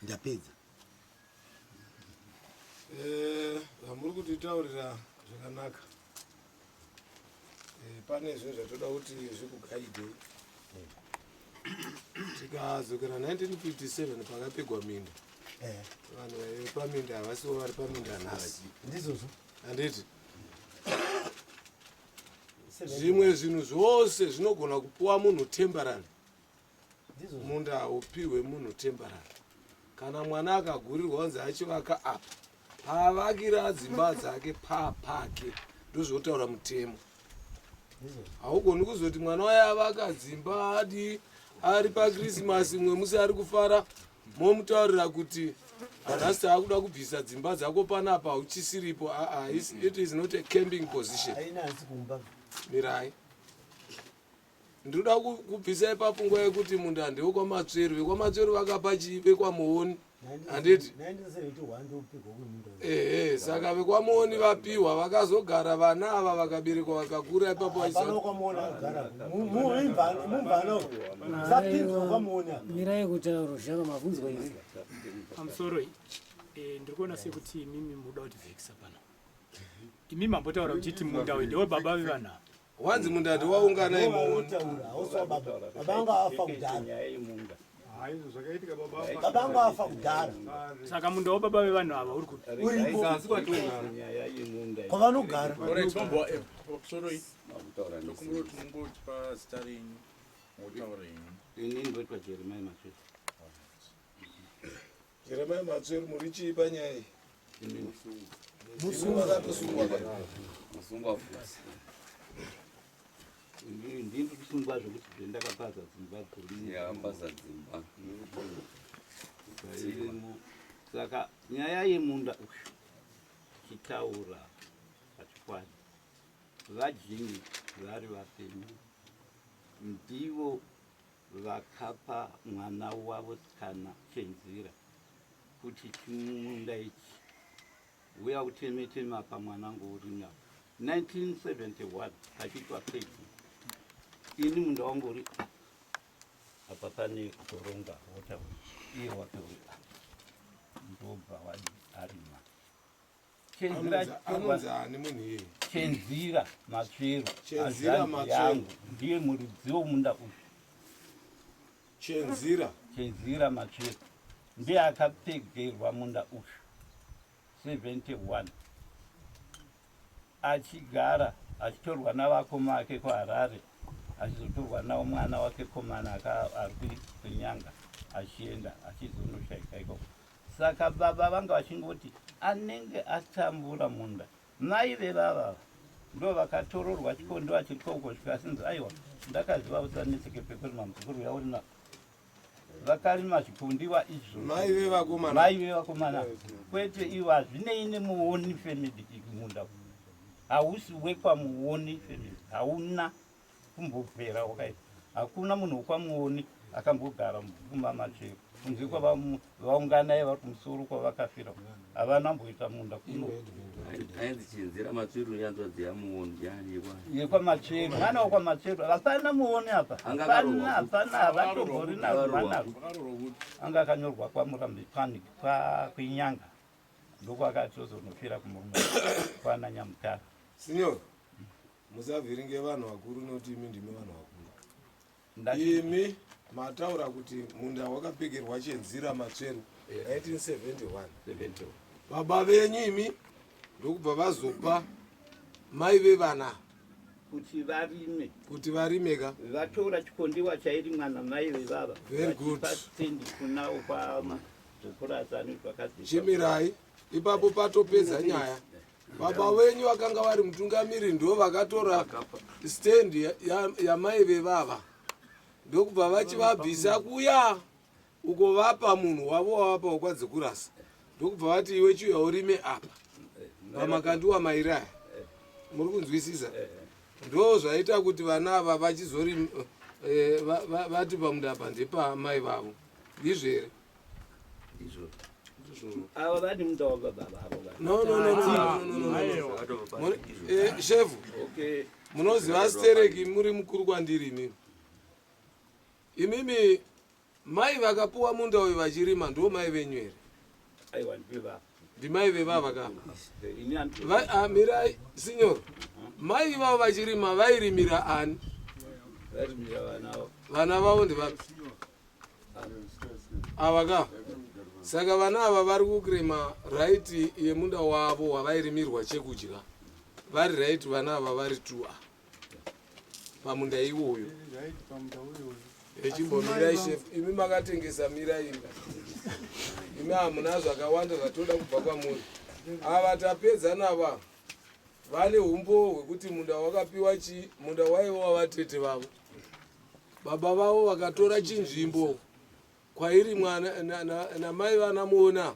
ndapedza. Eh, zvamuri kutitaurira zvakanaka. Eh, pane zvinhu zvatoda kuti zvikugaidei. Tikadzokera 1957 pakapegwa minda. Eh. Vanhu vaive paminda havasivo vari paminda nhasi. Ndizvozvo. Handiti? Zvimwe zvinhu zvose zvinogona kupuwa munhu temporary. Munda haupihwe munhu temporary. Kana mwana akagurirwa kunzi achivaka apa, paavakira dzimba dzake papake, ndozvotaura mutemo. Haugoni kuzoti mwana waye avaka dzimba adi Ari paKrisimasi mumwe musi ari kufara momutaurira kuti hanhasi taakuda kubvisa dzimba dzako panapa hauchisiripo. Aa, it is not a camping position. Mirai. Ndinoda kubvisa ipapfungwa yekuti munda ndewekwaMatsveru. VekwaMatsveru vakapa chii vekwaMuoni? Handiti? Ehe, saka vekwaMuoni vapiwa vakazogara vana ava vakaberekwa vakakura ipapo Mirai kutaura ruzha mabvunzwa here? Pamusoro eh, ndiri kuona sekuti imimi muda kuti vhekisa pano. Imi mambotaura muchiti munda uyu ndewebaba vevana. Wanzi munda ndewaungana imomo. Baba anga afa kudhara. Baba anga afa kudhara. Saka munda wababa vevanhu ava uri kupi? Uripo. Kwavanogara. Alright, mambo eh, pamusoro iyi. Tokumbira kuti mungotipa zita renyu motaura henyu. Ini ndoitwa Jeremiah Matsveru. Jeremiah Matsveru muri chii panyaya iyi? Musungwa akatosungwa pa. Musungwa futi. Ndini kusungwa zvekuti ndakapaza dzimba gumi. Yakapaza dzimba. Saka nyaya yemunda uyu chitaura pachikwadi vajini vari vapenyu ndivo Vakapa mwana wavo sikana chenzira kuti chimunda ichi huya uteme teme apa mwanangu urime apa. 1971 pachiitwa pegi ini munda wangu uri apa pane goronga water iye wake uri apa ndobva wadi arima. Anonzi ani munhu iyeye? Chenzira Matsvero. Chenzira Matsvero. Yangu ndiye muridzi womunda uyu. Chenzira. Chenzira Matsvero ndiye akapegerwa munda uyu 71 achigara achitorwa navakoma ake kuHarare achizotorwa nawo mwana wake komana ari kunyanga achienda achizonoshaika ikoko. Saka baba vanga vachingoti anenge atambura munda. Mai vevava ava ndo vakatororwa chikondo vachiriko uko zvikasinzi aiwa ndakaziva usanetseke pekurima muzukuru uya urima vakarima zvikundiwa izvo mai vevakomana mai vevakomana kwete ivo hazvinei nemuoni family munda hausi wekwamuoni family hauna kumbobvera wakaita hakuna munhu wekwamuoni akambogara mubhuku maMatsvero kunze kwavaunganai vari kumusoro kwavakafira havana mboita munda kuno ainzi chinzira matsvero yanzvadzi yamuoni yekwaMatsvero mwana wekwaMatsvero hapana muoni apa hapana hapana havatomborina mwana anga akanyorwa kwamurambi panic kwakuinyanga ndokwakatozonofira kumurume kwana Nyamutara. Signor, Musavhiringe vanhu vakuru nekuti imi ndimi vanhu vakuru. Imi mataura kuti munda wakapegerwa chenzira Matsveru 1971. Baba venyu imi ndokubva vazopa mai vevana kuti varime kuti varime ka vatora chikondiwa chairimwa namai vevava Very good. vachipa stendi kunawo kwazvokurasa nezvakadzi Chimirai ipapo patopedza nyaya. Baba venyu vakanga vari mutungamiri ndo vakatora stand yamai ya vevava ndokubva vachivabvisa kuya uko vapa munhu wavo wavapa wekwadzikurasa ndokubva vati iwe chiuya urime apa pamakandiwa mairi aya muri kunzwisisa ndo zvaita kuti vana ava vachizori eh, vati pamunda apa ndepamai vavo ndizvo here Ava vane munda wababa vavo. No, no, no, no, no, no, no, no. Eh, shefu. Okay. Munoziva stereki muri mukuru kwandiri imimi. Imimi mai vakapuwa munda uyu vachirima ndo mai venyu here? Aiwa ndivava. Ndimai vevava ka. Eh, ah, mirai signor. Mai ivavo vachirima vairimira ani? Vairimira vana vavo. Vana vavo ndevapi? Ava ka saka vana ava vari kukrema right yemunda wavo wavairimirwa chekudya vari right vana ava vari tua pamunda iwoyo echimbomirai chef imi makatengesa mirai imi imi hamuna zvakawanda zvatoda kubva kwamuri ava tapedza nava vane umbowo hwekuti munda wakapiwa chii munda waiva wavatete vavo. Baba vavo vakatora chinzvimbo kwairimwa namai vana Muona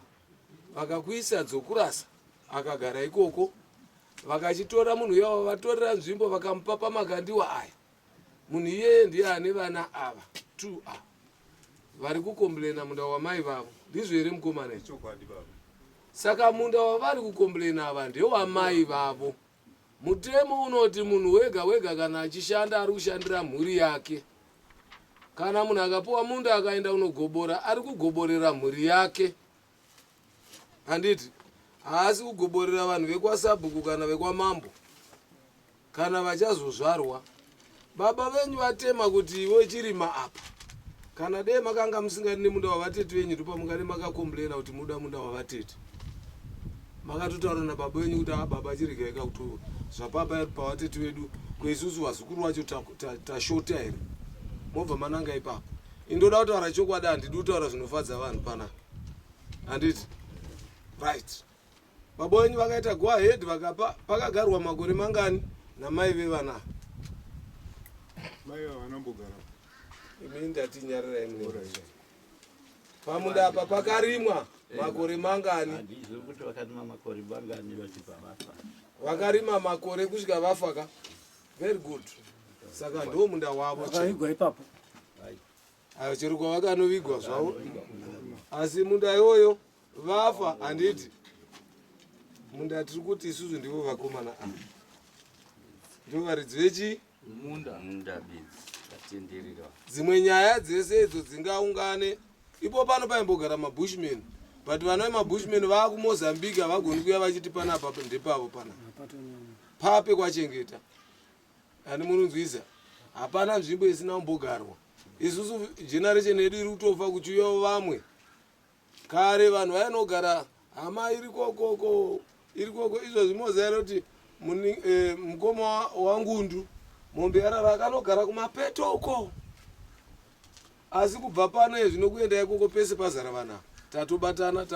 vakakuisa dzokurasa akagara ikoko. Vakachitora munhu uya vavatorera nzvimbo vakamupa pamakandiwa aya. Munhu iyeye ndiye ane vana ava two ava vari kukomblena munda wamai vavo. Ndizvo here mukomana? Chokwadi baba. Saka munda wavari kukomblena ava ndewamai vavo. Mutemo unoti munhu wega wega kana achishanda ari kushandira mhuri yake. Kana munhu akapiwa munda akaenda kunogobora ari kugoborera mhuri yake. Handiti? Haasi kugoborera vanhu vekwasabhuku kana vekwamambo kana vachazozvarwa. Baba venyu vatema kuti iwe chirima apa. Kana dei makanga musingadi nemunda wavatete venyu ndopamungade makakomblena kuti muda munda wavatete. Makatotaura nababa venyu kuti ah baba chiregai ka kuti zvapapa pavatete vedu kweisusu vazukuru vacho tashota here. Mobva mananga ipapo. Indoda kutaura chokwadi handidi kutaura zvinofadza vanhu panapa. Handiti? Right. Baba wenyu vakaita go ahead vakapa pakagarwa makore mangani namai vevana. Mai vavanombogara. Imi ndati nyarirai mune. Pamunda apa pakarimwa makore mangani? Handizivi kuti vakarima makore mangani vachibva vafa. Vakarima makore kusvika vafa ka? Very good. Saka ndo munda wavo. Vakavigwa ipapo. Ayo chero kwavakanovigwa zvavo. Asi munda iwoyo vafa handiti munda tiri kuti isusu ndivo vakomana ava ndivo varidzi vechi munda munda bedzi vatenderera dzimwe nyaya dzese idzo dzingaungane ipo pano paimbogara mabushman but vana vemabushman vaakumozambique havagoni kuya vachiti panapa ndepavo pana pape kwachengeta ani munonzwisa hapana nzvimbo isina kumbogarwa isusu generation yedu iri kutofa kuchiuyawo vamwe Kare vanhu vainogara hama iri kokoko iri koko izvozvi moziva here kuti eh, mukoma wangundu mombe yarara akanogara kumapeto uko asi kubva pano izvi nokuenda ikoko pese pazara vanhu ava tatobatana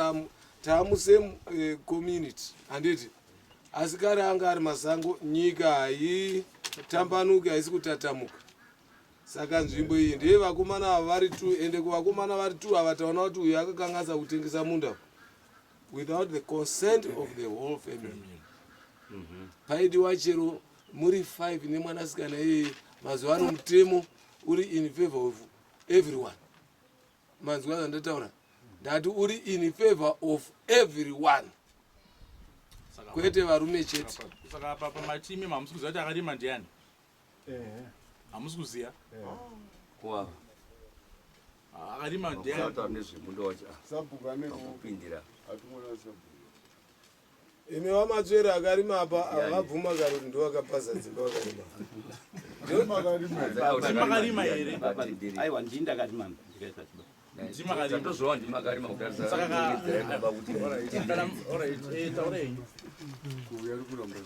taamusame eh, community handiti asi kare anga ari masango nyika haitambanuki haisi kutatamuka Saka nzvimbo iyi ndeye vakomana ava vari two ende kuvakomana vari two ava taona kuti uyu akakanganisa kutengesa munda without the consent of the whole family. Paidiwa chero muri five nemwanasikana iyeye mazuva ano mutemo uri in favor of everyone. Manzwa zvandataura? Ndati uri in favor of everyone. Kwete varume chete. Saka apa pamatimi hamusi kuziva kuti akarima ndiani? Hamusi kuziva? Kuwava. Akarima ndiani? Usataura nezvemunda wacho. Sabhuku ane kupindira. Atumona sabhuku. Imi vamatsvere akarima apa vabvuma kare kuti ndiwo akapaza dzimba vakarima. Makarima here? Aiwa ndini ndakarima ndikaisa chiba. Tatozvawa ndimakarima kutarisa baba kuti Taura henyu. Kuuya ari kuramba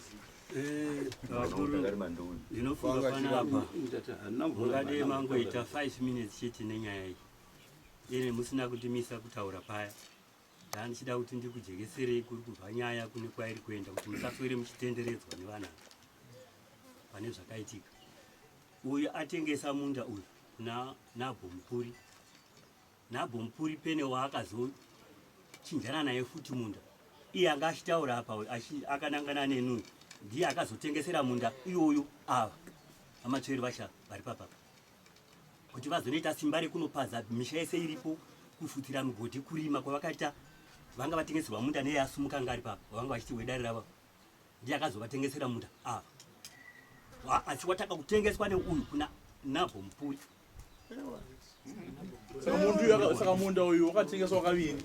Ndinofunga panapa mungadei mangoita 5 minutes chete nenyaya iyi ine musina kutimisa kutaura paya ndandichida kuti ndikujekeserei kuri kubva nyaya kune kwairi kuenda kuti musaswere muchitenderedzwa nevana pane zvakaitika uyu atengesa munda uyu kuna nabho mupuri NaBomupuri pene waakazochinjana naye futi munda iye anga achitaura apa akanangana neni uyu ndiye akazotengesera munda iyoyo ava vamatsveri vacha vari papapa kuti vazonoita simba rekunopaza misha yese iripo kufutira migodhi kurima kwavakaita vanga vatengeserwa munda neye asumuka anga ari papa vanga vachiti wedare ravo ndiye akazovatengesera munda ava asi wataka kutengeswa neuyu kuna nabomupuri Saka munda uyu wakatengeswa kaviri.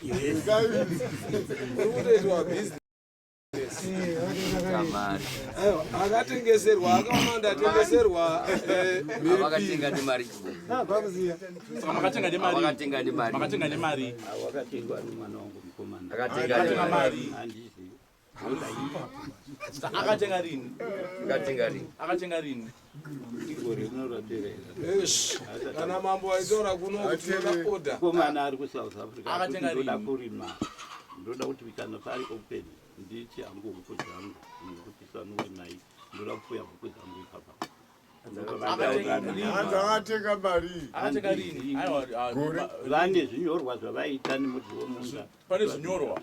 Akatengeserwa akaona ndatengeserwa eh, vakatenga nemari. Saka makatenga nemari. Vakatenga nemari. Makatenga nemari. Wakatengwa nemwana wangu mukomana. Akatenga nemari. Akatenga rini? Akatenga rini? Akatenga rini? Kana mambo aitora kuno kuti toda order. Komana ari kuSouth Africa. Akatenga rini? Ndoda kurima. Ndoda kuti kana pari open nditi hangu huku dzangu nekuti sanorimai ndoda kupfuya huku dzangu ipapa. Akatenga mari. Akatenga rini? Aiwa, Gore. Vane zvinyorwa zvavaita nemudzi womunda. Pane zvinyorwa?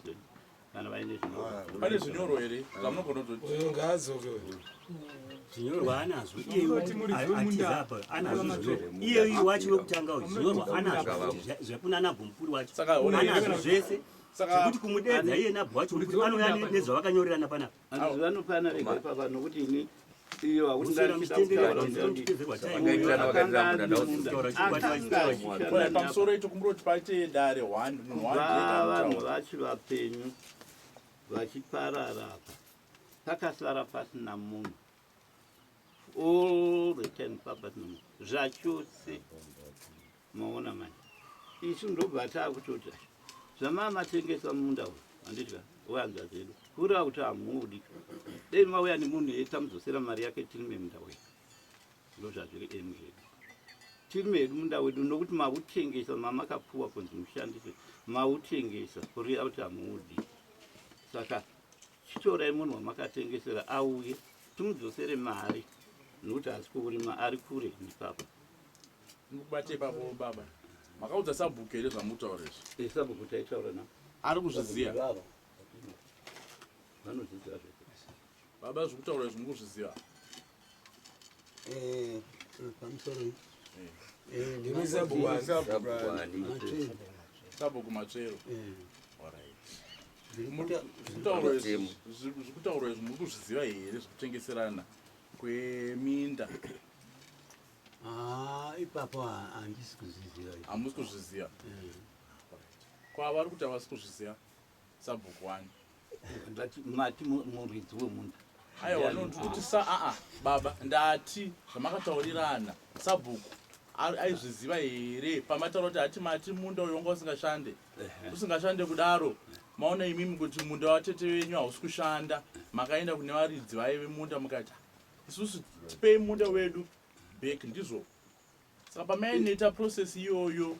Kana vaine zvinyorwa. Pane zvinyorwa here zvamunogona kutoti? Uyo ngaadzoke uyo. Zvinyorwa anazvo. Unoti muridzi wemunda Apa anazvo zvinyorwa. Iye uyu wacho wekutanga uyu zvinyorwa anazvo futi zvekuna nabhomupuri wacho. Saka, ona- Anazvo zvese. Saka- Zvekuti kumudeedza iye nabho wacho mupuri anouya nezvavakanyorerana panapa. Hanzi vanopana vega ipapa nokuti ini iyo hakuti Muswera ndachida muchitenderera kutaura kuti kuti tinoteedzerwa Vakaenderana vakaenderana munda akanga ndaudzwa. Kona pamusoro icho kumbura kuti paite dare one munhu one Va vanhu ndiye vachi vapenyu vachiparara apa pakasara pasina munhu all the time papasina munhu zvachose maona manje isu ndobva taakutoti zvamaa matengesa munda uyu handiti ka wehanzva dzedu kureva kuti hamuudi dei mauya nemunhu iye tamudzosera mari yake tirime munda wedu ndozvazviri emu zvedu tirime hedu munda wedu nokuti mautengesa mamakapuwa kunzi mushandise mautengesa kureva kuti hamuudi saka chitorai munhu wamakatengesera auye timudzosere mari nokuti haasi kuurima ari kure nepapa Ndikubate ipapo baba. Makaudza sabhuku here zvamutaura izvi? Eh, sabhuku taitaura na Ari kuzviziva. Vanozviziva zvese. Baba zvekutaura izvi mukuzviziva. Eh, pamusoro Eh, ndimi sabhuku ani? Matsvero. Sabhuku Matsvero. Eh. Alright. Zvekutaura izvi zvekutaura izvi muri kuzviziva here zvekutengeserana kweminda? Ah, ipapo handisi kuzviziva. Hamusi kuzviziva. Eh. Kwa vari kuti havasi kuzviziva sabhuku wani. Ndati mati muridzi wemunda. Aiwa no ndikuti sa aa baba ndati zvamakataurirana sabhuku aizviziva here pamataura kuti hati mati munda uyu wanga usingashande usingashande kudaro maona imimi kuti munda watete venyu hausi kushanda makaenda kune varidzi vaye vemunda mukati isusu tipei munda wedu back ndizvo saka pamainoita process iyoyo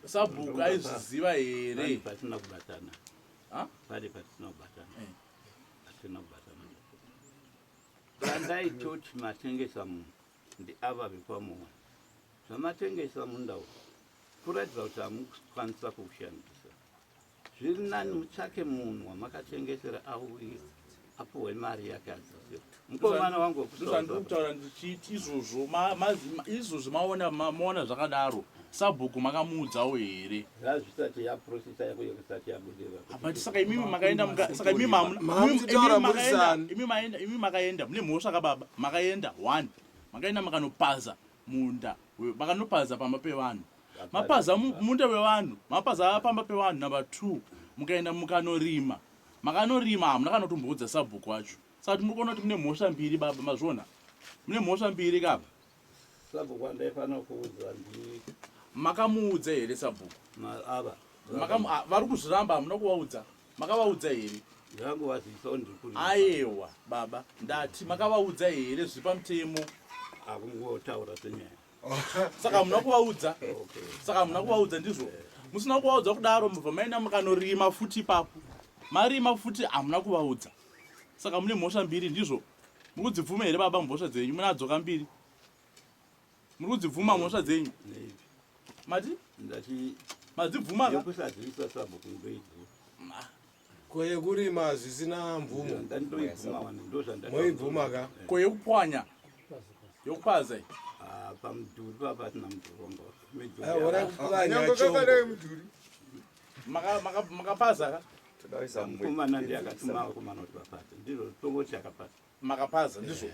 sabhuku aizviziva here Pane patina kubatana. Ha? Pane patina kubatana. Eh. Patina kubatana. Pandaitoti matengesa munhu ndiava vekwamuwa. Zvamatengesa munda uyu kuratidza kuti hamukwanisa kuushandisa. Zviri nani mutsvake munhu wamakatengesera auye apuhwe mari yake adzosere. Mukomana wangu wekuSouth ndozvandiri Africa. kutaura ndichiti izvozvo izvozvo maona maona zvakadaro sabhuku makamuudzawo here Zvazvisati yaprocesa yako yekusati yabudirira. but saka imimi makaenda saka imimi hamuna- Mamuchitaura imimi muri makaenda- sani. imi maenda imi makaenda mune mhosva kababa makaenda one makaenda makanopaza munda makanopaza pamba pevanhu mapaza munda wevanhu mapaza pamba pevanhu number two mukaenda mukanorima makanorima hamuna kana kutomboudza sabhuku wacho saka muri kuona kuti mune mhosva mbiri baba mazviona mune mhosva mbiri kapa Sabhuku wandaifanira kuudza ndi makamuudza here sabhuku ava. Ah, vari kuzviramba hamuna kuvaudza makavaudza here Ndangu vazivisa kuti ndiri kurima. Ayewa baba ndati makavaudza here zviri pamutemo Akungotaura senyaya. Saka hamuna kuvaudza saka hamuna kuvaudza ndizvo musina kuvaudza kudaro mubva maenda mukanorima futi ipapo marima futi hamuna kuvaudza saka mune mhosva mbiri ndizvo muri kudzibvuma here baba mhosva dzenyu munadzoka mbiri muri kudzibvuma mhosva dzenyu mati Ndati madzibvuma ka yekusazivisa sabhuku ndoidziva. Ko yekurima zvisina mvumo Ndoibvuma wani ndozvandaka. moibvuma ka ko yekupwanya yokupaza iyi Ah, pamudhuri papa pasina mudhuri wanga. Midhuri Ah, ora yaka- kupwanya Nyangwe chombo. kakadai mudhuri. Makapaza ka Mukomana ndiye akatuma vakomana kuti vapaze. Ndizvo tongoti akapaza. Makapaza ndizvo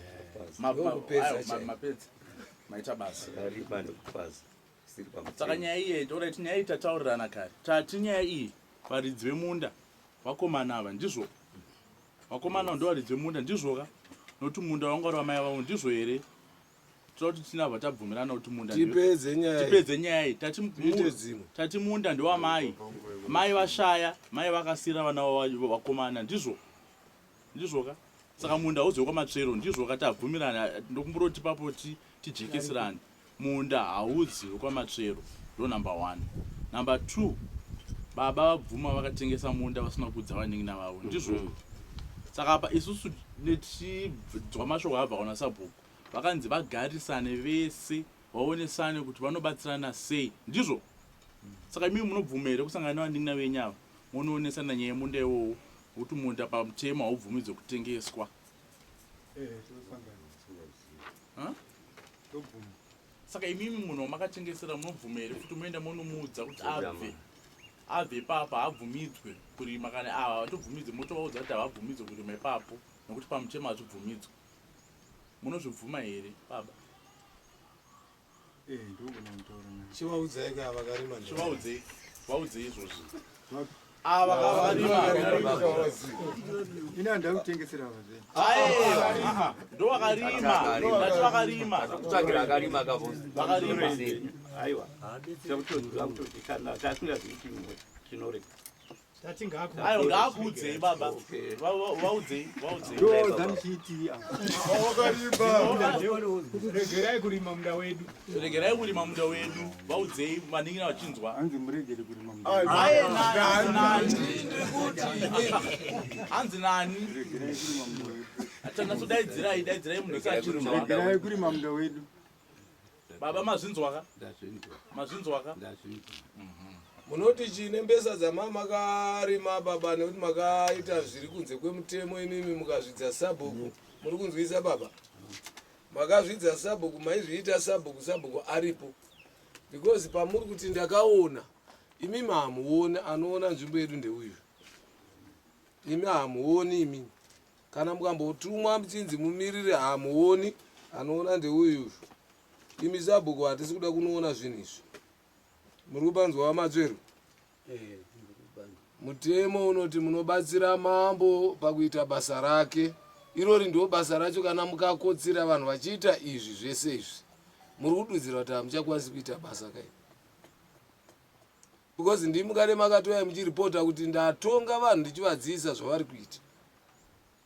Ndokupedza chaipo. mapedza maita basa Arima nekupaza. Siri pamutemo. Saka nyaya iyi toda nyaya iyi tataurirana kare tati nyaya iyi varidzi vemunda vakomana ava ndizvo vakomana ndo varidzi vemunda ndizvoka nokuti munda wanga uri wamai vavo ndizvo here toda kuti tinabva tabvumirana kuti munda Tipedze nyaya iyi. tipedze nyaya iyi tati Tiite dzimwe. tati munda ndewamai mai vashaya mai vakasira vana vavo vakomana ndizvo ndizvoka saka munda hauzi wekwaMatsvero ndizvoka tabvumirana ndokumbura kuti papo tijekeserane munda hauzi wekwaMatsvero ndo number one number two baba vabvuma vakatengesa munda vasina kuudza vanin'ina vavo ndizvo saka apa isusu netidzwa mashoko abva kuna sabhuku Vakanzi vagarisane vese vaonesane kuti vanobatsirana sei. Ndizvo? Saka imimi munobvuma here kusangana nevanin'ina venyu ava monoonesana nyaya yemunda iwowo nokuti munda pamutemo haubvumidzwe kutengeswa? Eh, tosangana. Huh? Tobvuma. Saka imimi munhu wamakatengesera munobvuma here kuti moenda monomuudza kuti abve abve ipapa haabvumidzwe kurima kana ava havatobvumidzwe motovaudza kuti havabvumidzwe kurima ipapo nokuti pamutemo hazvibvumidzwe. Munozvibvuma here baba? Eh, ndogona kutaura naye. Chivaudzai ka vakarima. Chivaudzei. Vaudzei izvozvo. Ava vakarima. Ini handida kutengesera ava zve. Aye. Ndo vakarima. Ndati vakarima. Kutsvagira akarima kavo. Vakarima. Aiwa. Takutoziva kutoti kana tasingazivi tinorega. Tati ngaaku. Ayo ngaakuudzei baba. Vaudzei, vaudzei. Ndoza ndichiiti apa. Regerai kurima munda wedu. Regerai kurima munda wedu. Vaudzei vanin'ina vachinzwa. Hanzi muregere kurima munda. wedu. Aye nani? Hanzi nani? Regerai kurima munda wedu. Atanasodaidzirai, daidzirai munhu wese achinzwa. Regerai kurima munda wedu. Baba mazvinzwa ka? Ndazvinzwa. Mazvinzwa ka? Ndazvinzwa. Munoti chii nembesa dzamamakarima baba nekuti makaita zviri kunze kwemutemo imimi mukazvidza sabhuku muri kunzwisa baba makazvidza sabhuku maizviita sabhuku sabhuku aripo because pamuri kuti ndakaona imimi hamuoni anoona nzvimbo yedu ndeuyu imi hamuoni imi kana mukambotumwa muchinzi mumirire hamuoni anoona ndeuyu imi sabhuku hatisi kuda kunoona zvinhu izvi Muri kupanzwa vaMatsveru? Eh, Mutemo unoti munobatsira mambo pakuita basa rake. Irori ndiwo basa racho kana mukakotsira vanhu vachiita izvi zvese izvi. Muri kududzira kuti hamuchakwanisi kuita basa kai. Because ndimi mukare makatouya muchiripota kuti ndatonga vanhu ndichivadziisa zvavari kuita.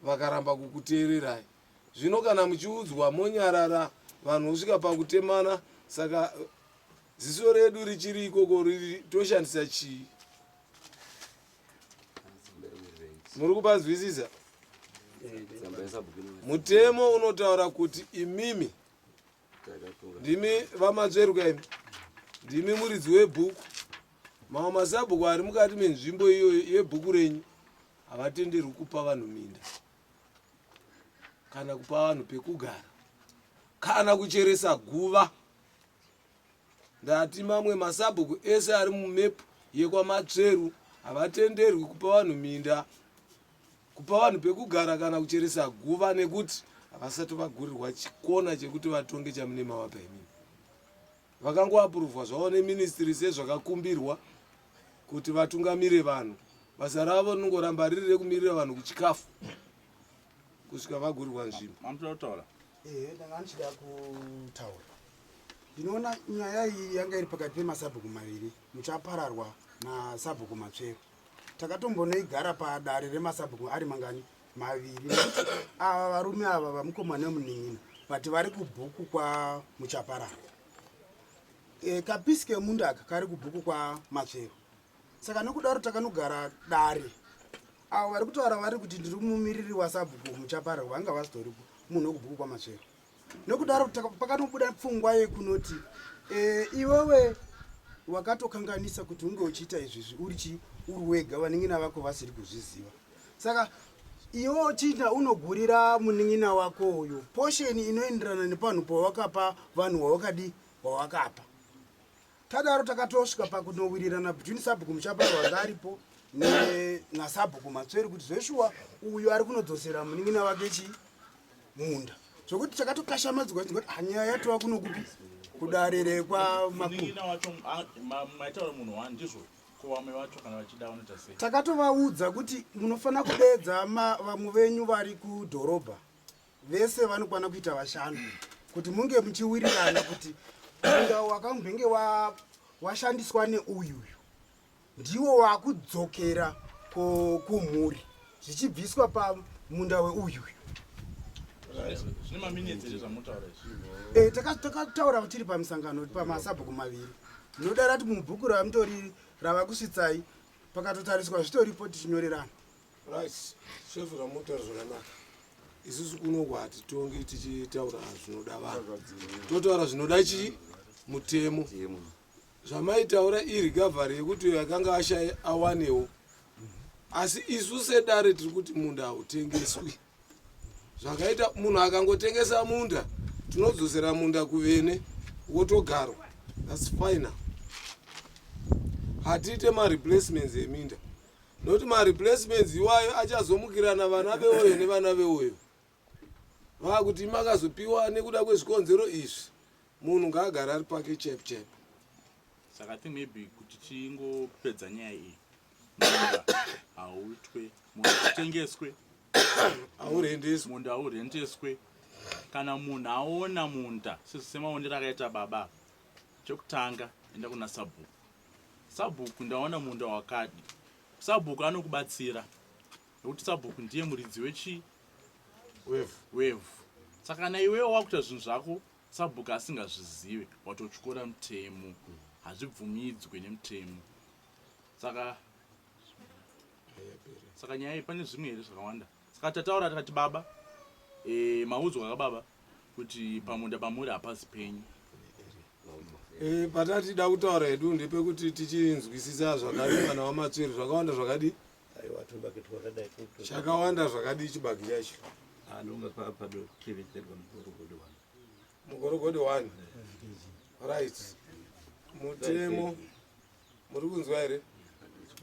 Vakaramba kukuteererai. Zvino kana muchiudzwa monyarara vanhu vosvika pakutemana saka ziso redu richiri ikoko riri toshandisa chii? Muri kupanzwisisa? Mutemo unotaura kuti imimi ndimi vamatsveruka imi ndimi muridzi webhuku mamwe masabhuku ari mukati menzvimbo iyoyo yebhuku renyu havatenderwi kupa vanhu minda kana kupa vanhu pekugara kana kucheresa guva ndati mamwe masabhuku ese ari mumepu yekwamatsveru havatenderwi kupa vanhu minda kupa vanhu pekugara kana kucheresa guva nekuti havasati vagurirwa chikona chekuti vatonge chamune mavapa imimi Vakangoapuruvhwa zvavo neministry sezvakakumbirwa kuti vatungamire vanhu. Basa ravo rinongoramba riri rekumirira vanhu kuchikafu kusvika vagurirwa nzvimbo. Mamutoda kutaura? Ehe, ndanga ndichida kutaura. Ndinoona nyaya iyi yanga iri pakati pemasabhuku maviri, Muchapararwa nasabhuku Matsvero. Takatombonoigara padare remasabhuku ari mangani? Maviri. Nekuti ava varume ava vamukoma nemunin'ina but vari kubhuku kwaMuchapararwa. E, kapisi kemunda aka kari kubhuku kwaMatsvero. Saka nokudaro takanogara dare. Avo vari kutaura vari kuti ndiri mumiriri wasabhuku Muchapararwa vanga vasitoripo munhu wekubhuku kwaMatsvero. Nokudaro pakanobuda pfungwa yekunoti e, iwewe wakatokanganisa kuti unge uchiita izvizvi uri chi uri wega vanin'ina vako vasiri kuzviziva. Saka iwe uchiita unogurira munin'ina wako uyu posheni inoenderana nepanhu pawakapa vanhu wawakadi wawakapa. Tadaro takatosvika pakunowirirana between sabhuku Muchaparwa anga aripo nasabhuku Matsveri kuti zveshuwa uyu ari kunodzosera munin'ina wake chi munda zvokuti takatokashamadzwa kuti ah, nyaya yatova kuno kupi kudare rekwamakumaitaura munhu one ndizvo ko vamwe vacho kana vachida vanoita sei takatovaudza kuti munofanira kudeedza vamwe venyu vari kudhorobha vese vanokwana kuita vashanu kuti munge muchiwirirana kuti munda wakambenge washandiswa neuyuyu ndiwo wakudzokera kumhuri zvichibviswa pamunda weuyuyu zvine maminitsi here zvamunotaura izvi eh, takataura tiri pamisangano pamasabhuku maviri ndinoda rati mubhuku ramutori rava kusvitsai pakatotariswa zvitoripo tichinyorerana right shefu ramunotaura zvakanaka. Isusu kunoku hatitongi tichitaura zvinoda vanhu, totaura zvinoda chii? Mutemo. Zvamaitaura irecovery yekuti uyo akanga ashaya awanewo, asi isu sedare tiri kuti munda hautengeswi. Zvakaita munhu akangotengesa munda, tinodzosera munda kuvene wotogarwa. That's final. Hatiite mareplacements eminda nokuti mareplacements iwayo achazomukirana vana veoyo nevana veoyo vakuti makazopiwa nekuda kwezvikonzero izvi. Munhu ngaagare ari pake chep chep. Saka I think maybe kuti tingopedza nyaya iyi, munda hauitwe, munda hautengeswe, haurendeswe, munda haurendeswe. Kana munhu aona munda semaonero akaita baba, chekutanga enda kuna sabhuku. Sabhuku, ndaona munda wakadi. Sabhuku anokubatsira nekuti sabhuku ndiye muridzi wechi wevhu. Saka kana iwewe wakuita zvinhu zvako sabhuku asingazvizive, watotyora mutemo, hazvibvumidzwe nemutemo. Saka nyaya iyi pane zvimwe here zvakawanda? Saka tataura tikati baba, maudzwa kababa kuti pamunda pamuri hapasi penyu. Patatida kutaura hedu ndepekuti tichinzwisisa zvakadi mwana waMatsveri zvakawanda zvakadi chakawanda zvakadi chibage chacho mugorogodi 1 right. Mutemo muri kunzwa here?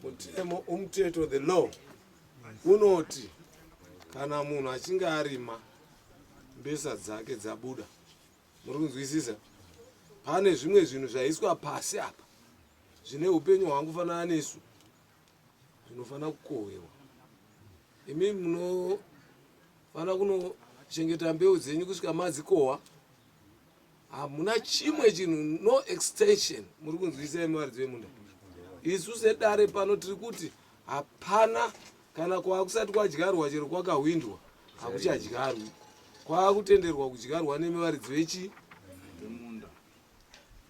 Mutemo, umteto, the law unoti kana munhu achinge arima mbesa dzake dzabuda, muri kunzwisisa, pane zvimwe zvinhu zvaiswa pasi apa zvine upenyu hwangu fanana nesu zvinofanira kukohwewa. Imi munofanira kunochengeta mbeu dzenyu kusvika madzikohwa. Hamuna chimwe chinhu, no extension. Muri kunzwisisa imi varidzi vemunda? Isu sedare pano tiri kuti hapana kana kwakusati kwadyarwa, chero kwakahwindwa hakuchadyarwi, kwakutenderwa kudyarwa nemi varidzi vechi vemunda.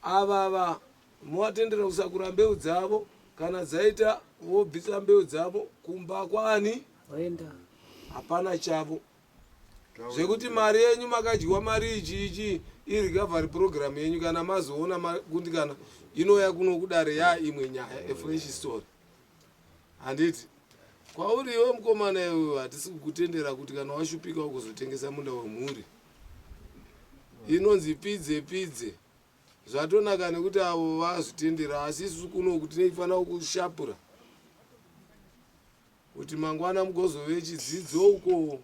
Avava movatendera kusakura mbeu dzavo, kana dzaita vobvisa mbeu dzavo kumba kwani Waenda. Hapana chavo. Zvekuti mari yenyu makadyiwa mari ichi ichi irecovery program yenyu, kana mazoona makundikana inouya kuno kudare ya imwe nyaya, a fresh story. Handiti kwauri iwe mukomana iwewe, hatisi kukutendera kuti kana washupika ukuzotengesa munda wemhuri inonzi pidze pidze. Zvatonaka nekuti avo vazvitendera, asi isusu kuno kuti tinofanira kushapura kuti mangwana mugozove chidzidzo uko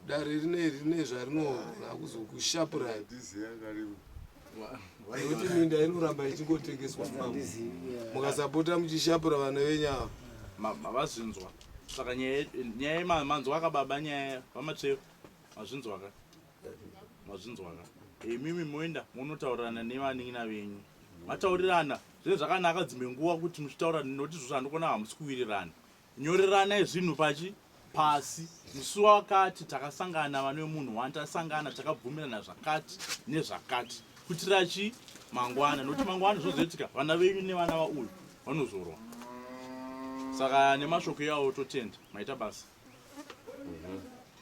dare rine rine zvarinogona kuzokushapurai, nekuti minda inoramba ichingotengeswa mukasapota muchishapura vana venyu ava. Mavazvinzwa. Saka nyaya nyaya manzwa ka baba, nyaya vamatsvero mazvinzwa ka, mazvinzwa ka. Imimi moenda monotaurirana nevanin'ina venyu, mataurirana zvinenge zvakanaka. Dzimwe nguva kuti muchitaura nokuti zvozvo handikuona hamusi kuwirirana, nyoreranai zvinhu pachi pasi. Musi wakati takasangana vane munhu wani, tasangana takabvumirana zvakati nezvakati kuitira chi mangwana, nokuti mangwana zvozoitika vana venyu nevana vauyu vanozorwa. Saka nemashoko iyawo totenda, maita basa,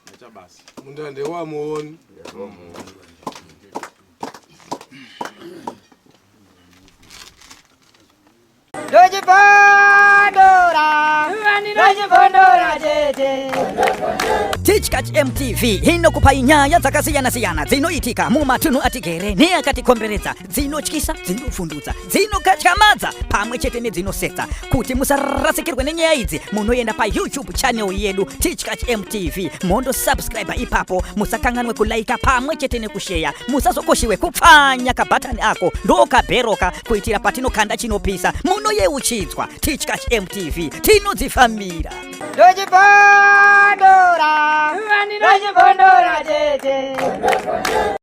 maita basa. Munda ndewamuoni. Ndochibondora, ndochibondora tete. Tichkach MTV inokupai nyaya dzakasiyana-siyana dzinoitika mumatunhu atigere neakatikomberedza, dzinotyisa, dzinovhundutsa, dzinokatyamadza pamwe chete nedzinosetsa. Kuti musarasikirwe nenyaya idzi, munoenda paYouTube channel yedu Tichkach MTV, mondo subscribe ipapo. Musakanganwe kulaika pamwe chete nekusheya. Musazokoshiwe kupfanya kabhatani ako ndokabheroka kuitira patinokanda chinopisa munoyeuchidzwa. Tichkach MTV tinodzifambira. Ndochibondora, ndochibondora tete.